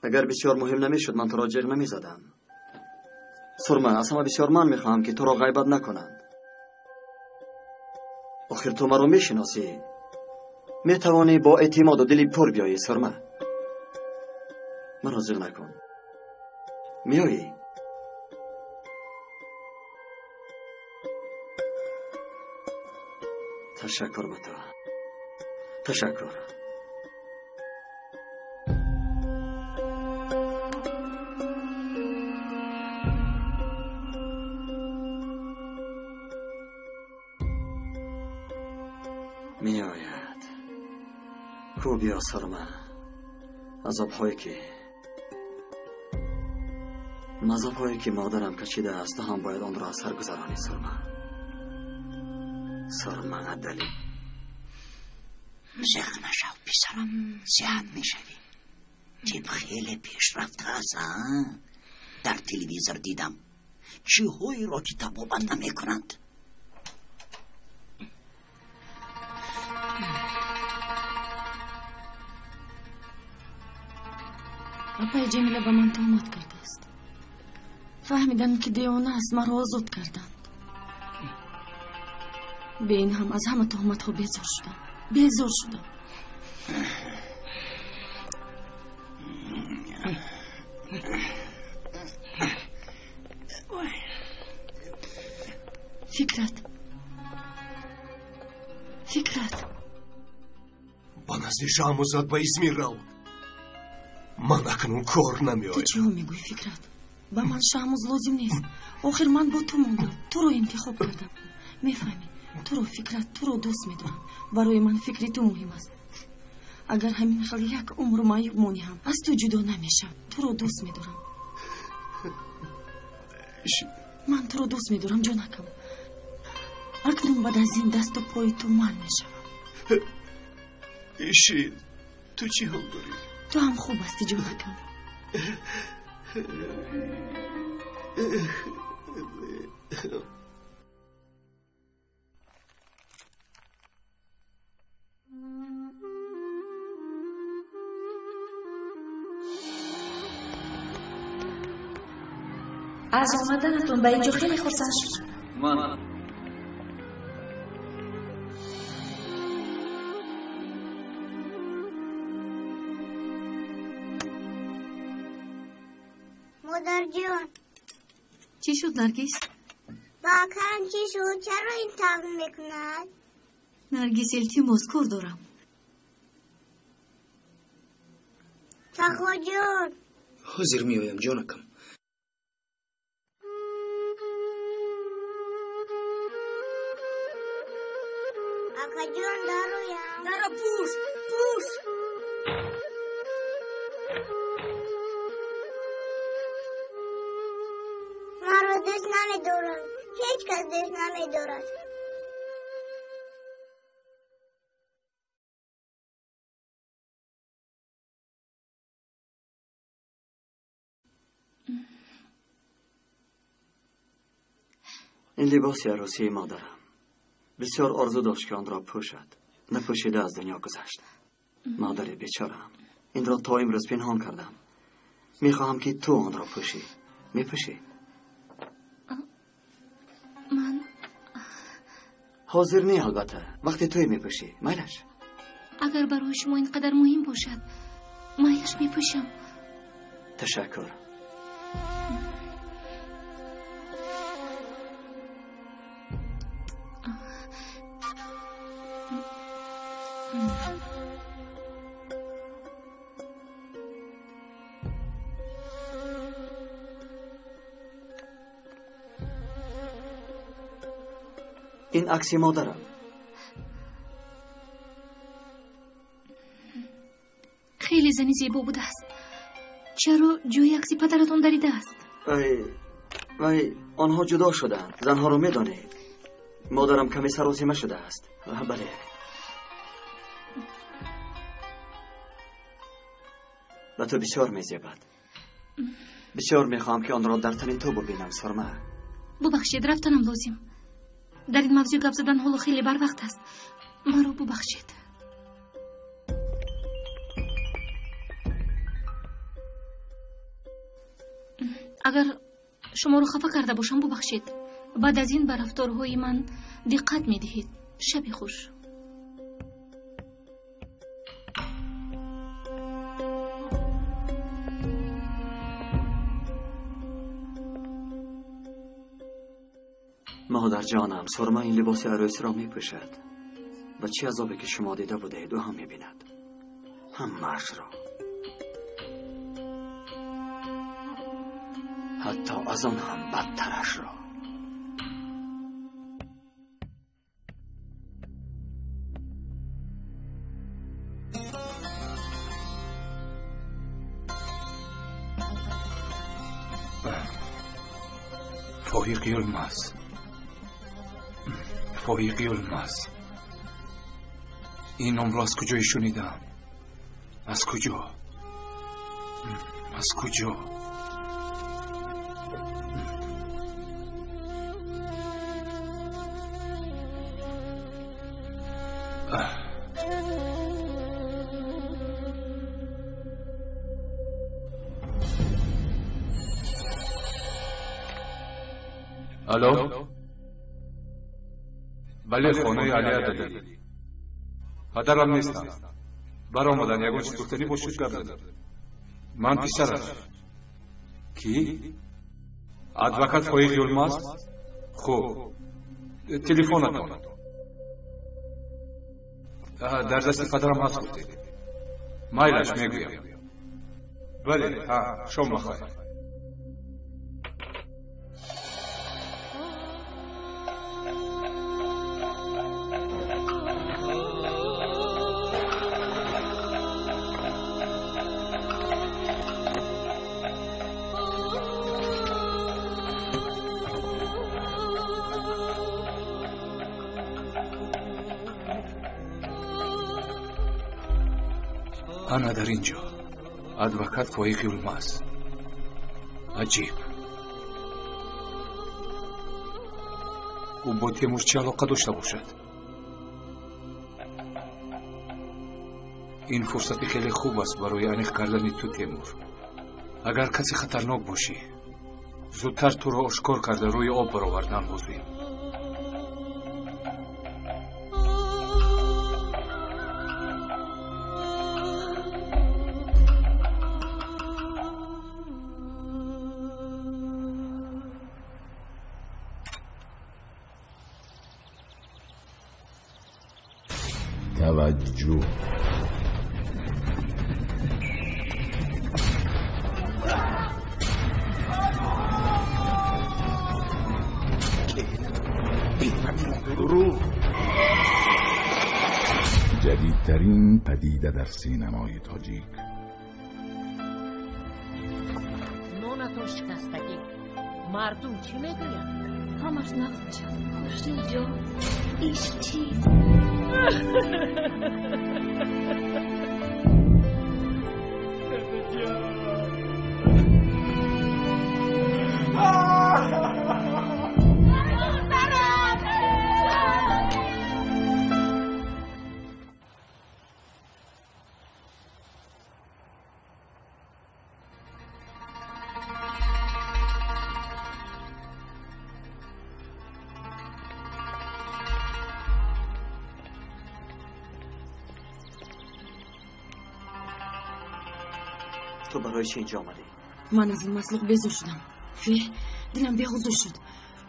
Speaker 16: Агар бисёр муҳим намешуд, ман туро ҷиғ намезадам. Сурма, аз ҳама бисёр ман мехоҳам, ки туро ғайбат накунанд. Охир ту маро мешиносӣ. Метавонӣ бо эътимоду дили пур биёӣ, Сурма. Маро зиғ накун. Меоӣ? Ташаккур ба ту. Ташаккур. Меояд. Ку биё, Сурма. Азобҳое ки мазабҳое ки модарам кашидааст, ту ҳам бояд онро аз сар гузаронӣ, Сурма. Сурма адали.
Speaker 11: Зиқ нашав, писарам, сиҳат мешавӣ. Тиб хеле пешрафта аст, а? Дар телевизор дидам. Чиҳоеро ки табобат намекунанд.
Speaker 18: Апаи Ҷамила ба ман туҳмат кардааст. Фаҳмиданд, ки девона аст, маро озод карданд. Бе ин ҳам аз ҳама туҳматҳо безор шудам, безор шудам. Фикрат, Фикрат,
Speaker 21: Ба назди Шаҳмузад ба Измир рав. Ман акнун кор
Speaker 18: ту
Speaker 21: намеоям.
Speaker 18: Чиҳо мегӯӣ, Фикрат? Ба ман Шаҳмуз лозим нест. Охир ман бо ту мондам, туро интихоб кардам, мефаҳмӣ? Туро, Фикрат, туро дӯст медорам. Барои ман фикри ту муҳим аст. Агар ҳамин хел як умр маъюб монӣ ҳам, аз ту ҷудо намешавам. Туро дӯст медорам. Ман туро дӯст медорам, ҷонакам. Акнун баъд аз ин дасту пои ту ман мешавам.
Speaker 21: Иши, ту чӣ ҳол дорӣ?
Speaker 18: Ту ҳам хуб ҳастӣ, ҷонакам.
Speaker 22: Аз омаданатон ба инҷо хеле хурсанд шудам.
Speaker 15: Ман
Speaker 8: Модарҷон.
Speaker 1: Чӣ шуд, Наргиз?
Speaker 8: Ба акаам чӣ шуд? Чаро ин тавр мекунад?
Speaker 1: Наргиз, илтимос, кор дорам.
Speaker 8: Тахоҷон.
Speaker 9: Ҳозир меоям, ҷонакам.
Speaker 8: Акаҷон, дароям.
Speaker 10: Даро, пӯш, пӯш.
Speaker 8: дӯст намедоранд. Ҳеҷ кас дӯст намедорад.
Speaker 16: Ин либоси арӯсии модарам. Бисёр орзу дошт, ки онро пӯшад. Напӯшида аз дунё гузашт. Модари бечораам. Инро то имрӯз пинҳон кардам. Мехоҳам, ки ту онро пӯшӣ. Мепӯшӣ?
Speaker 17: Ман
Speaker 16: ҳозир не, албатта. Вақте туй мепӯшӣ. Майлаш?
Speaker 17: Агар барои шумо ин қадар муҳим бошад, майлаш, мепӯшам.
Speaker 16: Ташаккур. Ин акси модарам.
Speaker 17: Хеле зани зебо будааст. Чаро ҷои акси падаратон даридааст?
Speaker 16: Вай, онҳо ҷудо шуданд. Занҳоро медонед. Модарам каме саросима шудааст. Бале. Ба ту бисёр мезебад. Бисёр мехоҳам, ки онро дар тани ту бубинам, Сурма.
Speaker 17: Бубахшед, рафтанам лозим. Дар ин мавзӯъ гап задан ҳоло хеле барвақт аст. Маро бубахшед. Агар шуморо хафа карда бошам, бубахшед. Баъд аз ин ба рафторҳои ман диққат медиҳед. Шаби хуш.
Speaker 16: Модарҷонам, Сурма ин либоси арӯсиро мепӯшад ва чӣ азобе ки шумо дида будаед, ӯ ҳам мебинад. Ҳамаашро. Ҳатто аз он ҳам бадтарашро.
Speaker 2: Фоиқ Юлмаз. Фоиқ Юлмаз. Ин номро аз куҷое шунидам? Аз куҷо? Аз куҷо? Алло? Бале, хонаи Али Адалӣ. Падарам нестам. Баромадан, ягон чиз гуфтанӣ бошед, гап задам. Ман писарам. Кӣ? Адвокат Фоиқ Юлмаз? Хуб. Телефонатон. Дар дасти падарам ҳаст, гуфтед. Майлаш, мегӯям. Бале, ҳа, шом бахайр. Ана дар ин ҷо адвокат Фоиқ Юлмаз. Аҷиб. Ӯ бо Темур чӣ алоқа дошта бошад? Ин фурсати хеле хуб аст барои аниқ кардани ту, Темур. Агар касе хатарнок бошӣ, зудтар туро ошкор карда рӯи об баровардан лозим.
Speaker 12: توجه. جدیدترین پدیده در سینمای تاجیک.
Speaker 5: نونتون شکستگی، Мардум чӣ мегӯянд?
Speaker 17: Ҳамаш нағз мешавад.
Speaker 1: Хуршидҷон, ишқ чист?
Speaker 16: Ту барои чӣ инҷо омадӣ?
Speaker 18: Ман аз ин маслуқ безор шудам. Фе, дилам беҳузур шуд.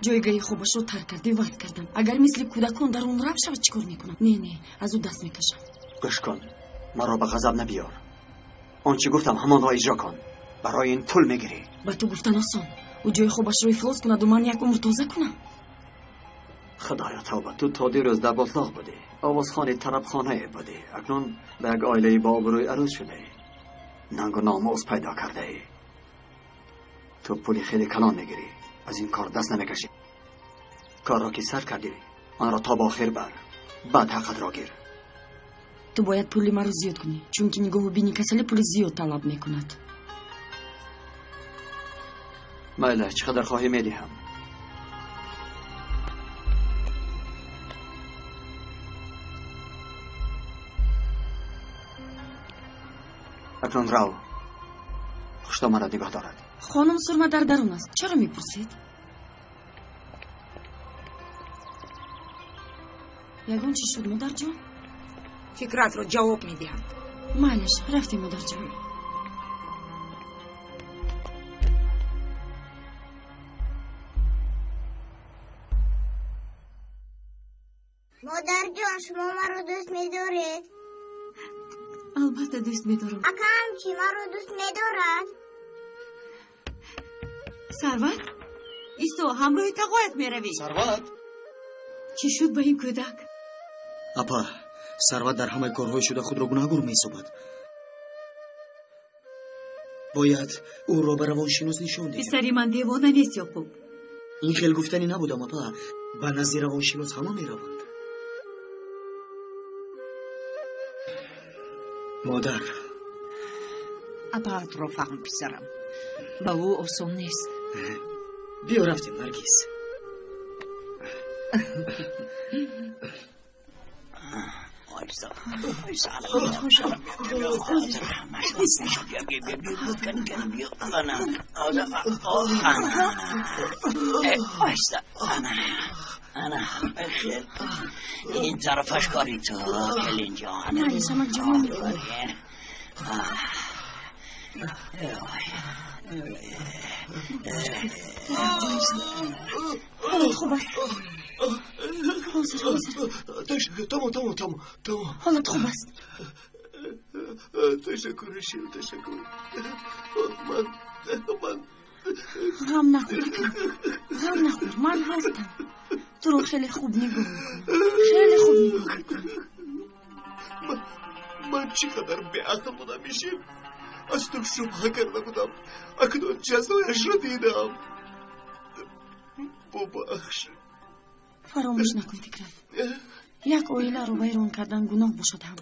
Speaker 18: Ҷойгаҳи хобашро тарк кард, вард кардам. Агар мисли кӯдакон дар он раб шавад, чӣ кор мекунам? Не, не, аз ӯ даст мекашам.
Speaker 16: Гӯш кун, маро ба ғазаб набиёр. Он чӣ гуфтам ҳамонро иҷро кун. Барои ин пул мегирӣ.
Speaker 18: Ба ту гуфтан осон. Ӯ ҷои хобашро ифлос кунаду ман як умр тоза кунам.
Speaker 16: Худоё тавба, ту то дирӯз дар ботлоқ будӣ. Овозхони тарабхонае будӣ. Акнун ба як оилаи бообрӯи арӯз шудаӣ. Нангу номус пайдо кардаӣ. Ту пули хеле калон мегирӣ. Аз ин кор даст намекашӣ. Корро ки сар кардӣ, онро то ба охир бар. Баъд ҳаққатро гир.
Speaker 18: Ту бояд пули маро зиёд кунӣ, чунки нигоҳу бини касалӣ пули зиёд талаб мекунад.
Speaker 16: Майла, чӣ қадар хоҳӣ медиҳам. Акнун рав. Хушто маро нигоҳ дорад.
Speaker 18: Хонум Сурма дар дарун аст. Чаро мепурсед? Ягон чӣ шуд, модарҷон?
Speaker 7: Фикратро ҷавоб медиҳад.
Speaker 18: Майлаш, рафтем, модарҷон.
Speaker 8: Модарҷон, шумо маро дӯст медоред?
Speaker 1: Албатта дӯст медорам.
Speaker 8: Акаам чӣ маро дӯст медорад?
Speaker 1: Сарват, исто, ҳамроҳи тағоят меравӣ.
Speaker 9: Сарват,
Speaker 1: чӣ шуд ба ин кӯдак?
Speaker 9: Апа, Сарват дар ҳамаи корҳои шуда худро гунаҳгор меҳисобад. Бояд ӯро ба равоншинос нишон диҳем.
Speaker 1: Писари ман девона нест, Ёқуб.
Speaker 9: Ин хел гуфтанӣ набудам, апа. Ба назди равоншинос ҳама мераванд. Модар,
Speaker 7: Апаатро фаҳм, писарам. Ба ӯ осон нест.
Speaker 9: Биё рафтем, Наргиз.
Speaker 11: Ин тарафаш кори ту, келинҷон.
Speaker 18: Майлаш, амакҷон, ман мекунам. Ҳолат хуб аст. Ҳозир, ҳозир.
Speaker 21: Тамом, тамом, тамом, тамом.
Speaker 18: Ҳолат хуб аст.
Speaker 21: Ташаккур, Шир, ташаккур. Ман
Speaker 18: ғам нахӯр, акам. Ғам нахӯр, ман ҳастам. Туро хеле хуб нигоҳ мекунам. Хеле хуб нигоҳ мекунам.
Speaker 21: Ман чӣ қадар беақл будам, Ишим. Аз ту шубҳа карда будам. Акнун ҷазояшро дидам. Бубахш.
Speaker 18: Фаромӯш накун, Фикрат. Як оиларо вайрон кардан гуноҳ бошад ҳам.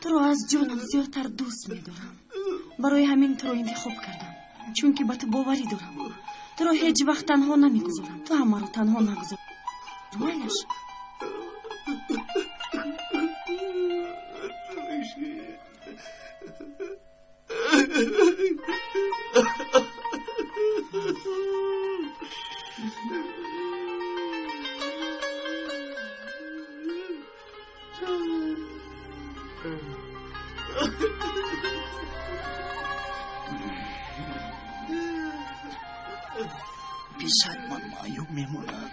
Speaker 18: Туро аз ҷонам зиёдтар дӯст медорам. Барои ҳамин туро интихоб кардам, чунки ба ту боварӣ дорам. Туро ҳеҷ вақт танҳо намегузорам. Ту ҳам маро танҳо нагузор. Майлаш?
Speaker 11: Писармон маъюб мемонад.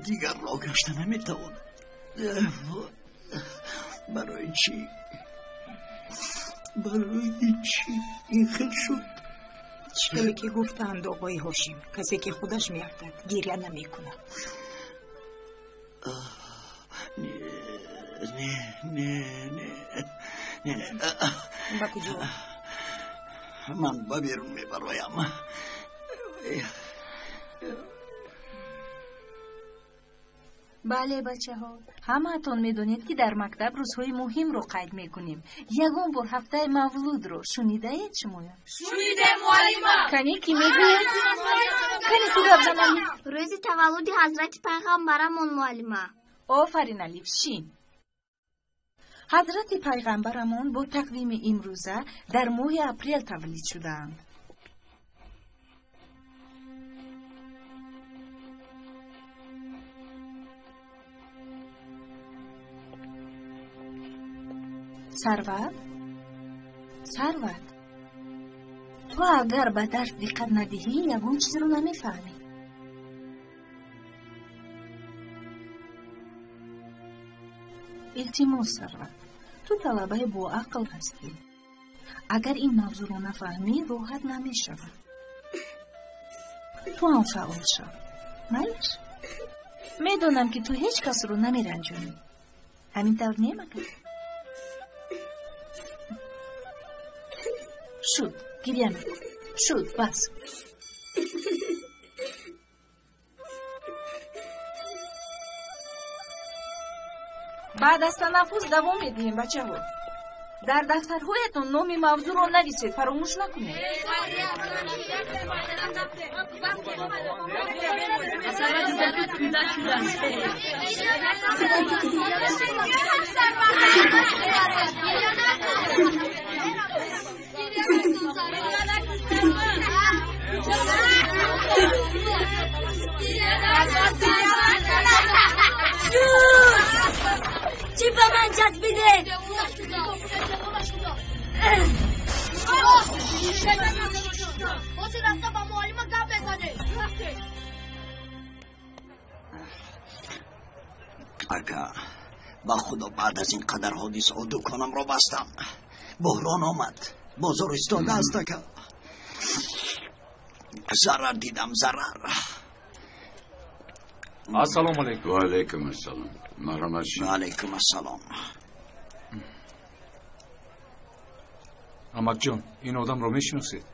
Speaker 11: Дигар роҳ гашта наметавонад. Барои чӣ? Барои чӣ ин хел шуд?
Speaker 7: Чӣ ки гуфтаанд оғои Ҳошим, касе ки худаш меафтад, гиря намекунад.
Speaker 11: Не, не, не, не, не.
Speaker 7: Ба куҷо?
Speaker 11: Ман ба берун мебароям.
Speaker 4: Бале, бачаҳо, ҳамаатон медонед, ки дар мактаб рӯзҳои муҳимро қайд мекунем. Ягон бор ҳафтаи мавлудро шунидаед шумоён?
Speaker 10: Шунидем, муаллима.
Speaker 4: Кане, ки мегӯяд? Кане, ту гап зан, Алиф.
Speaker 8: Рӯзи таваллуди ҳазрати пайғамбарамон, муаллима.
Speaker 4: Офарин, Алиф, шин. Ҳазрати пайғамбарамон бо тақвими имрӯза дар моҳи апрел таваллуд шудаанд. Сарват, Сарват, ту агар ба дарс диққат надиҳӣ, ягон чизро намефаҳмӣ. Илтимос, Сарват, ту талабаи боақл ҳастӣ. Агар ин мавзӯъро нафаҳмӣ, роҳат намешавад. Ту ҳам фаъол шав, майлаш? Медонам, ки ту ҳеҷ касро намеранҷонӣ. Ҳамин тавр не, магар? Шуд, гирья накун. Шуд, бас. Баъд аз танаффус давом медиҳем, бачаҳо. Дар дафтарҳоятон номи мавзӯъро нависед, фаромӯш накунед.
Speaker 10: Чӣ ба ман часпиде?
Speaker 8: Рафта ба муаллима гап мезанед.
Speaker 11: Ака, ба худо, баъд аз ин қадар ҳодисаҳо дуконамро бастам. Буҳрон омад, бозор истода аст, ака. Зарар дидам, зарар.
Speaker 2: Ассалому алайкум.
Speaker 12: Ва алайкум ассалом. Марҳамат.
Speaker 11: Ва алайкум ассалом.
Speaker 2: Амакҷон, ин одамро мешиносед?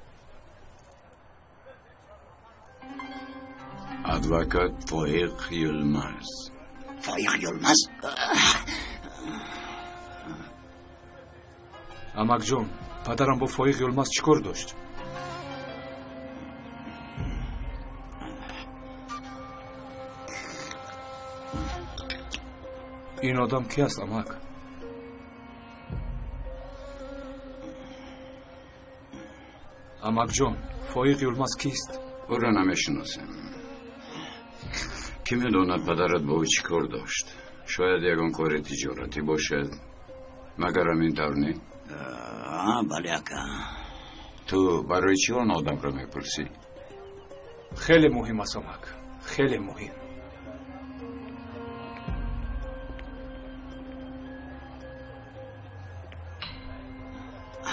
Speaker 12: Адвокат Фоиқ Юлмаз.
Speaker 11: Фоиқ Юлмаз?
Speaker 2: Амакҷон, падарам бо Фоиқ Юлмаз чӣ кор дошт? Ин одам ки аст, амак? Амакҷон, Фоиқ Юлмаз кист?
Speaker 12: Ӯро намешиносем. Кӣ медонад, падарат бо ӯ чӣ кор дошт? Шояд ягон кори тиҷоратӣ бошад. Магар ҳамин тавр не?
Speaker 11: Бале, ака.
Speaker 12: Ту барои чӣ он одамро мепурсӣ?
Speaker 2: Хеле муҳим аст, амак, хеле муҳим.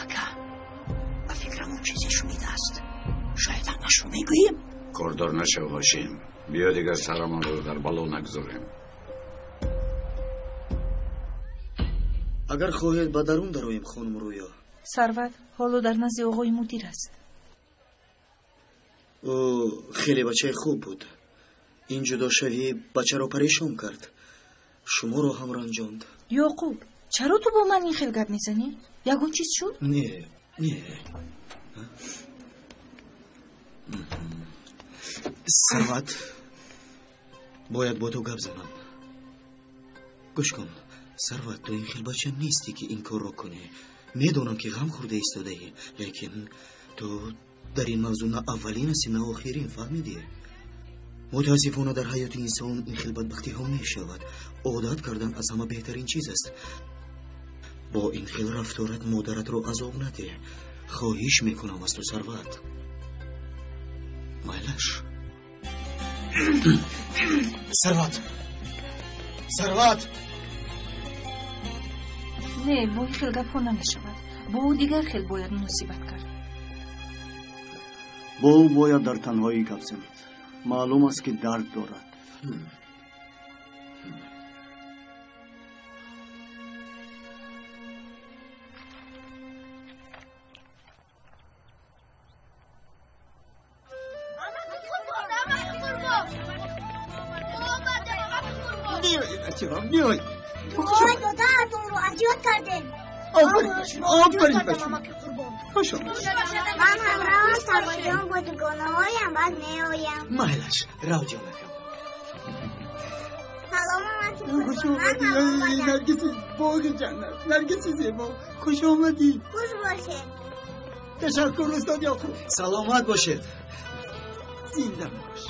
Speaker 11: Ака, ба фикрам, ӯ чизе шунидааст. Шояд ҳамашро мегӯем.
Speaker 12: Кордор нашав, Ҳошим. Биё, дигар сарамонро дар бало нагзорем.
Speaker 9: Агар хоҳед, ба дарун дароем, хонум Рӯё.
Speaker 4: Сарват ҳоло дар назди оғои мудир аст.
Speaker 9: Ӯ хеле бачаи хуб буд. Ин ҷудошавӣ бачаро парешон кард, шуморо ҳам ранҷонд.
Speaker 4: Ёқуб, чаро ту бо ман ин хел гап мезанӣ? Ягон чиз шуд?
Speaker 9: Не, не. Сарват, бояд бо ту гап занам. Гӯш кун, Сарват, ту ин хел бача нестӣ, ки ин корро кунӣ. Медонам, ки ғам хӯрда истодаӣ, лекин ту дар ин мавзӯъ на аввалин ҳастӣ, на охирин, фаҳмидӣ? Мутаассифона, дар ҳаёти инсон ин хел бадбахтиҳо мешавад. Одат кардан аз ҳама беҳтарин чиз аст. Бо ин хел рафторат модаратро азоб надеҳ. Хоҳиш мекунам аз ту, Сарват. Майлаш? Сарват, Сарват!
Speaker 4: Не, бо ин хел гапҳо намешавад. Бо ӯ дигар хел бояд муносибат кард.
Speaker 16: Бо ӯ бояд дар танҳоӣ гап занед. Маълум аст, ки дард дорад.
Speaker 9: бачаҳо, биёед.
Speaker 8: Вой, додаатонро аз ёд кардем.
Speaker 9: Офарин ба шумо, офарин ба шумо. Хуш омадед.
Speaker 8: Ман ҳамроҳам Сарварҷон бо дугонаҳоям, баъд меоям.
Speaker 9: Майлаш, рав ҷонакам.
Speaker 8: Салом амаки
Speaker 9: Хуш
Speaker 8: Қурбон. Ман
Speaker 9: омадӣ,
Speaker 8: ҳам
Speaker 9: эй
Speaker 8: омадам.
Speaker 9: Наргиси боғи ҷаннат, Наргиси зебо, хуш омадӣ.
Speaker 8: Хуш бошед.
Speaker 9: Ташаккур, устод Ёқуб. Саломат бошед. Зинда бош.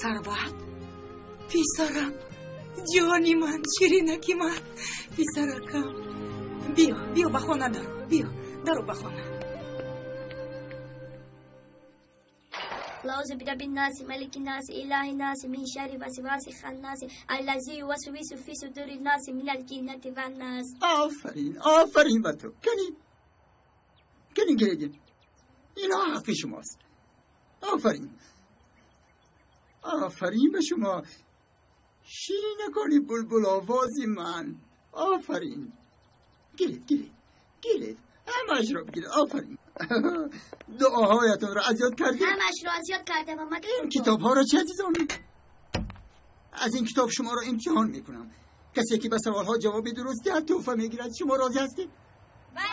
Speaker 7: Сарват, писарам, ҷони ман, ширинаки ман, писаракам, биё, биё ба хона даро, биё даро ба хона.
Speaker 8: أعوذ برب الناس ملك الناس إله الناس من شر وسواس الخناس الذي يوسوس في صدور الناس من الجنة والناس.
Speaker 9: آفرین، آفرین به تو. کنی کنی گریدین. اینا حق شماست. آفرین، آفرین به شما. شیرینکانی بلبل آوازی من. آفرین. گیرید، گیرید، گیرید، همش رو بگیرید. آفرین. دعاهایتون رو از یاد کردید؟
Speaker 8: همش رو از یاد کردم امک
Speaker 9: این
Speaker 8: قربان.
Speaker 9: کتاب ها را چه عزیزان؟ از این کتاب شما را امتحان میکنم. کسی که به سوال ها جواب درست دهد تحفه میگیرد. شما راضی هستید؟
Speaker 8: بله،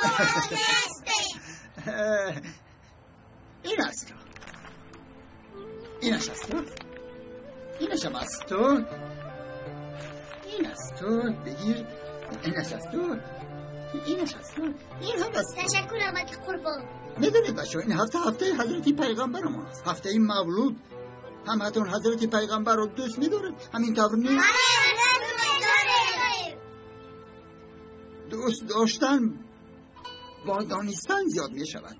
Speaker 8: راضی هستیم.
Speaker 9: این است تو، اینش از تو، اینش هم از تو، این از تو، بگیر. اینش از تو، اینش از تو، این هم از تو.
Speaker 8: تشکر امک قربان.
Speaker 9: میدونید بچه، این هفته هفته حضرت پیغمبر ما است، هفته مولود. همتون حضرت پیغمبر رو دوست میدارید، همین طور نیست؟
Speaker 8: بله، دوست داریم.
Speaker 9: دوست داشتن با دانستن زیاد می شود.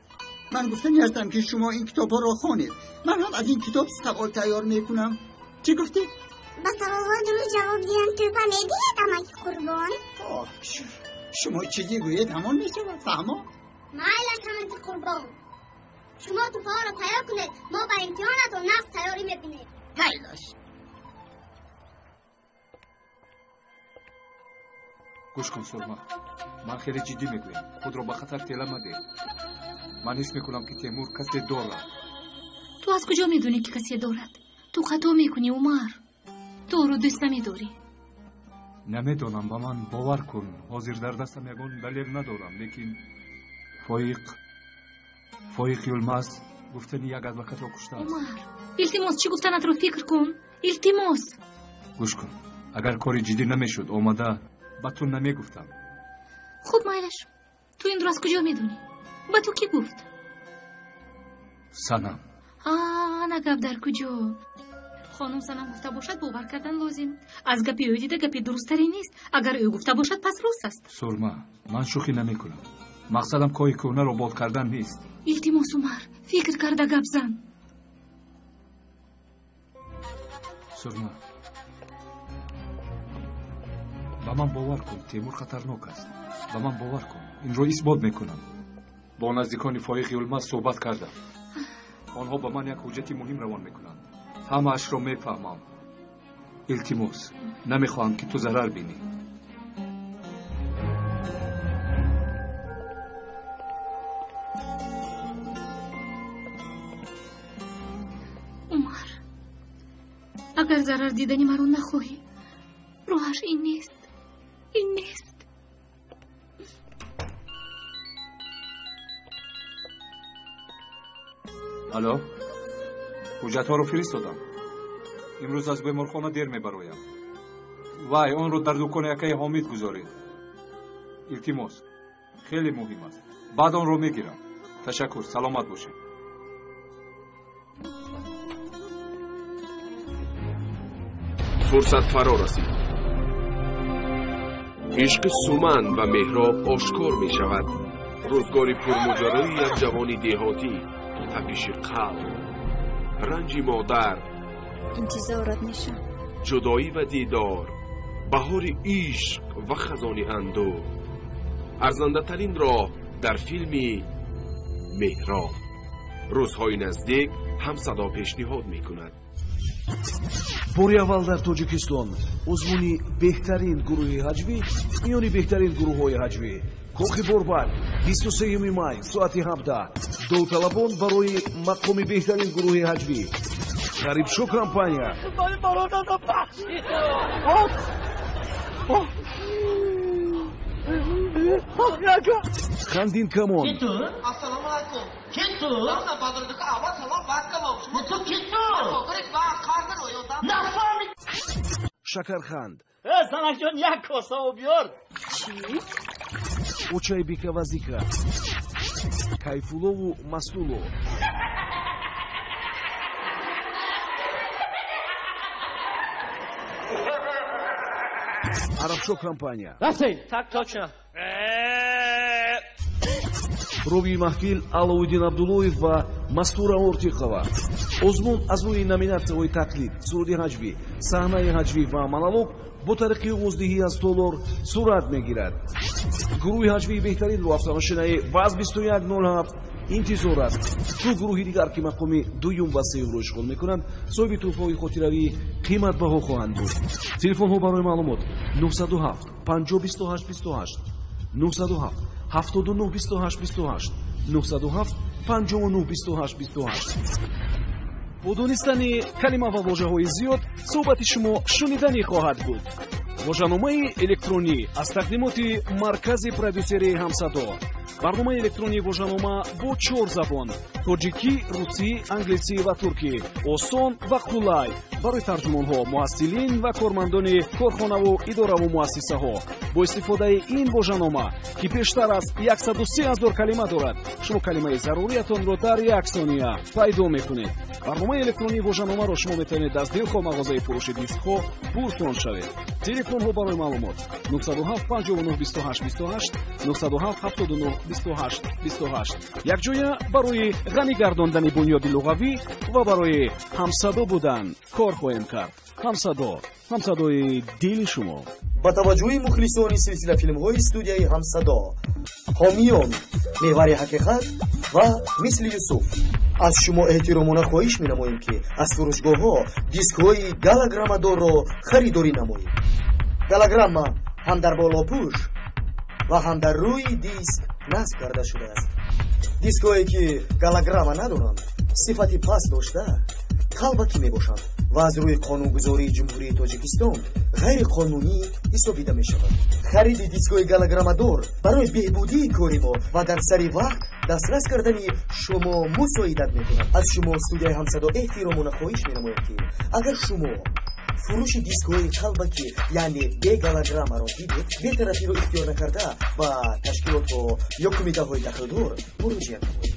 Speaker 9: من گفتنی هستم که شما این کتاب ها را خوانید. من هم از این کتاب سوال تیار می کنم. چی گفتی؟
Speaker 8: به سوالها درست جواب دیدم توپه میدید امک قربان؟
Speaker 9: آه، شما چیزی گویید همان می شود. فهما؟
Speaker 8: مایلش امک قربان. شما توپه ها را تیار کنید، ما به امتحانتون نفس تیاری میبینیم.
Speaker 9: مایلش.
Speaker 2: گوش کن سرما، من خیلی جدی میگویم، خود را به خطر تله مده. من حس میکنم که تیمور کسی دارد.
Speaker 17: تو از کجا میدونی که کسی دارد؟ تو خطا میکنی عمر، تو او رو دوست نمیداری.
Speaker 2: نمیدونم، به من باور کن. حاضر در دستم یگان دلیل ندارم، لیکن فایق یلمز گفتن یک ادوکت را کشته است.
Speaker 17: عمر، التماس، چی گفتنت رو فکر کن. التماس.
Speaker 2: گوش کن، اگر کاری جدی نمیشد آمده به تو نمیگفتم.
Speaker 17: خوب مایلش، تو این رو از کجا میدونی؟ به تو کی گفت؟
Speaker 2: سنم.
Speaker 17: نه گپ در کجا؟ خانم سنم گفته باشد باور کردن لازم. از گپی او دیده گپی درستری نیست. اگر او گفته باشد پس راست است.
Speaker 2: سرما، من شوخی نمیکنم. مقصدم کای کهنه را باد کردن نیست.
Speaker 17: التماس عمر، فکر کرده گپ زن.
Speaker 2: سرما، به من باور کن، تیمور خطرناک است. به من باور کن، این را اثبات میکنم. با نزدیکان فایق یلمز صحبت کردم. آنها به من یک حجت مهم روان میکنند. همه‌اش را میفهمم. التماس، نمیخواهم که تو ضرر بینی.
Speaker 17: عمر، اگر ضرر دیدن مرا نخواهی، راهش این نیست، این نیست.
Speaker 2: الو، حجت ها رو فرستادم. امروز از بیمارخانه دیر میبرایم. وای، آن رو در دکان یکای حامد گذارید. التماس، خیلی مهم است. بعد آن رو میگیرم. تشکر، سلامت باشید.
Speaker 6: فرصت فرا رسید. عشق سومن و مهراب آشکار می شود. روزگار پرماجرای یک جوان دهاتی، تپش قلب، رنج مادر،
Speaker 1: انتظارت میشم،
Speaker 6: جدایی و دیدار، بهار عشق و خزان اندوه. ارزنده ترین راه در فیلم مهراب. Рӯзҳои наздик Ҳамсадо пешниҳод мекунад.
Speaker 14: Бори аввал дар Тоҷикистон озмуни беҳтарин гурӯҳи ҳаҷвӣ миёни беҳтарин гурӯҳҳои ҳаҷвӣ. Кохи Борбад, 23 май, соати 17. Довталабон барои мақоми беҳтарин гурӯҳи ҳаҷвӣ. Ғарибшо компания. Хандин камон.
Speaker 15: Ассалому алайкум. Ким ту? Аввал салом, баъд калом. Ту ким ту?
Speaker 14: Шакарханд.
Speaker 15: Занакҷон, як коса об биёр.
Speaker 14: Чӣ? Очаи Бекавазика. Кайфуллову Мастулло. Арабшо компания.
Speaker 15: Так точно.
Speaker 14: Ровии маҳфил Аловуддин Абдуллоев ва Мастура Ортиқова. Озмун аз рӯи номинатсияҳои тақлид, суруди ҳаҷвӣ, саҳнаи ҳаҷвӣ ва монолог бо тариқи овоздиҳӣ аз толор сурат мегирад. Гурӯҳи ҳаҷвии беҳтаринро автомошинаи ВАЗ 2107 интизор аст. Ду гурӯҳи дигар, ки мақоми дуюм ва сеюмро ишғол мекунанд, соҳиби тӯҳфаҳои хотиравии қиматбаҳо хоҳанд буд. Телефонҳо барои маълумот 907 50 28 28, 907 79 28 28, 907 59 28 28. Бо донистани калима ва вожаҳои зиёд суҳбати шумо шуниданӣ хоҳад буд. Вожаномаи электронӣ аз тақдимоти Маркази продюсерии Ҳамсадо. Барномаи электронии вожанома бо 4 забон: тоҷикӣ, русӣ, англисӣ ва туркӣ. Осон ва қулай барои тарҷумонҳо, муҳассилин ва кормандони корхонаву идораву муассисаҳо. Бо истифодаи ин вожанома, ки бештар аз 103 ҳазор калима дорад, шумо калимаи заруриятонро дар як сония пайдо мекунед. Барномаи электронии вожаномаро шумо метавонед аз дилхоҳ мағозаи фурӯши дискҳо пурсон шавед. Телефонҳо барои маълумот 907 59 28 28, 907 79 28 28. Якҷоя барои ғанӣ гардондани бунёди луғавӣ ва барои ҳамсадо будан кор хоҳем кард. Ҳамсадо, ҳамсадои дили шумо.
Speaker 21: Ба таваҷҷӯҳи мухлисони силсилафилмҳои студияи Ҳамсадо, ҳомиён Мевари ҳақиқат ва Мисли Юсуф, аз шумо эҳтиромона хоҳиш менамоем, ки аз фурӯшгоҳҳо дискҳои галограммадорро харидорӣ намоед. Галограмма ҳам дар болопӯш ва ҳам дар рӯи диск насб карда шудааст. Дискҳое, ки галограмма надоранд, сифати паст дошта, қалбакӣ мебошанд ва аз рӯи қонунгузории Ҷумҳурии Тоҷикистон ғайриқонунӣ ҳисобида мешаванд. Хариди дискҳои галограммадор барои беҳбудии кори мо ва дар сари вақт дастрас кардани шумо мусоидат мекунад. Аз шумо студияи Ҳамсадо эҳтиромона хоҳиш менамоем, ки агар шумо фурӯши дискҳои қалбакӣ, яъне бегалограммаро дидед, бетарафиро ихтиёр накарда ба ташкилотҳо ё кумитаҳои дахлдор муроҷиат намоед.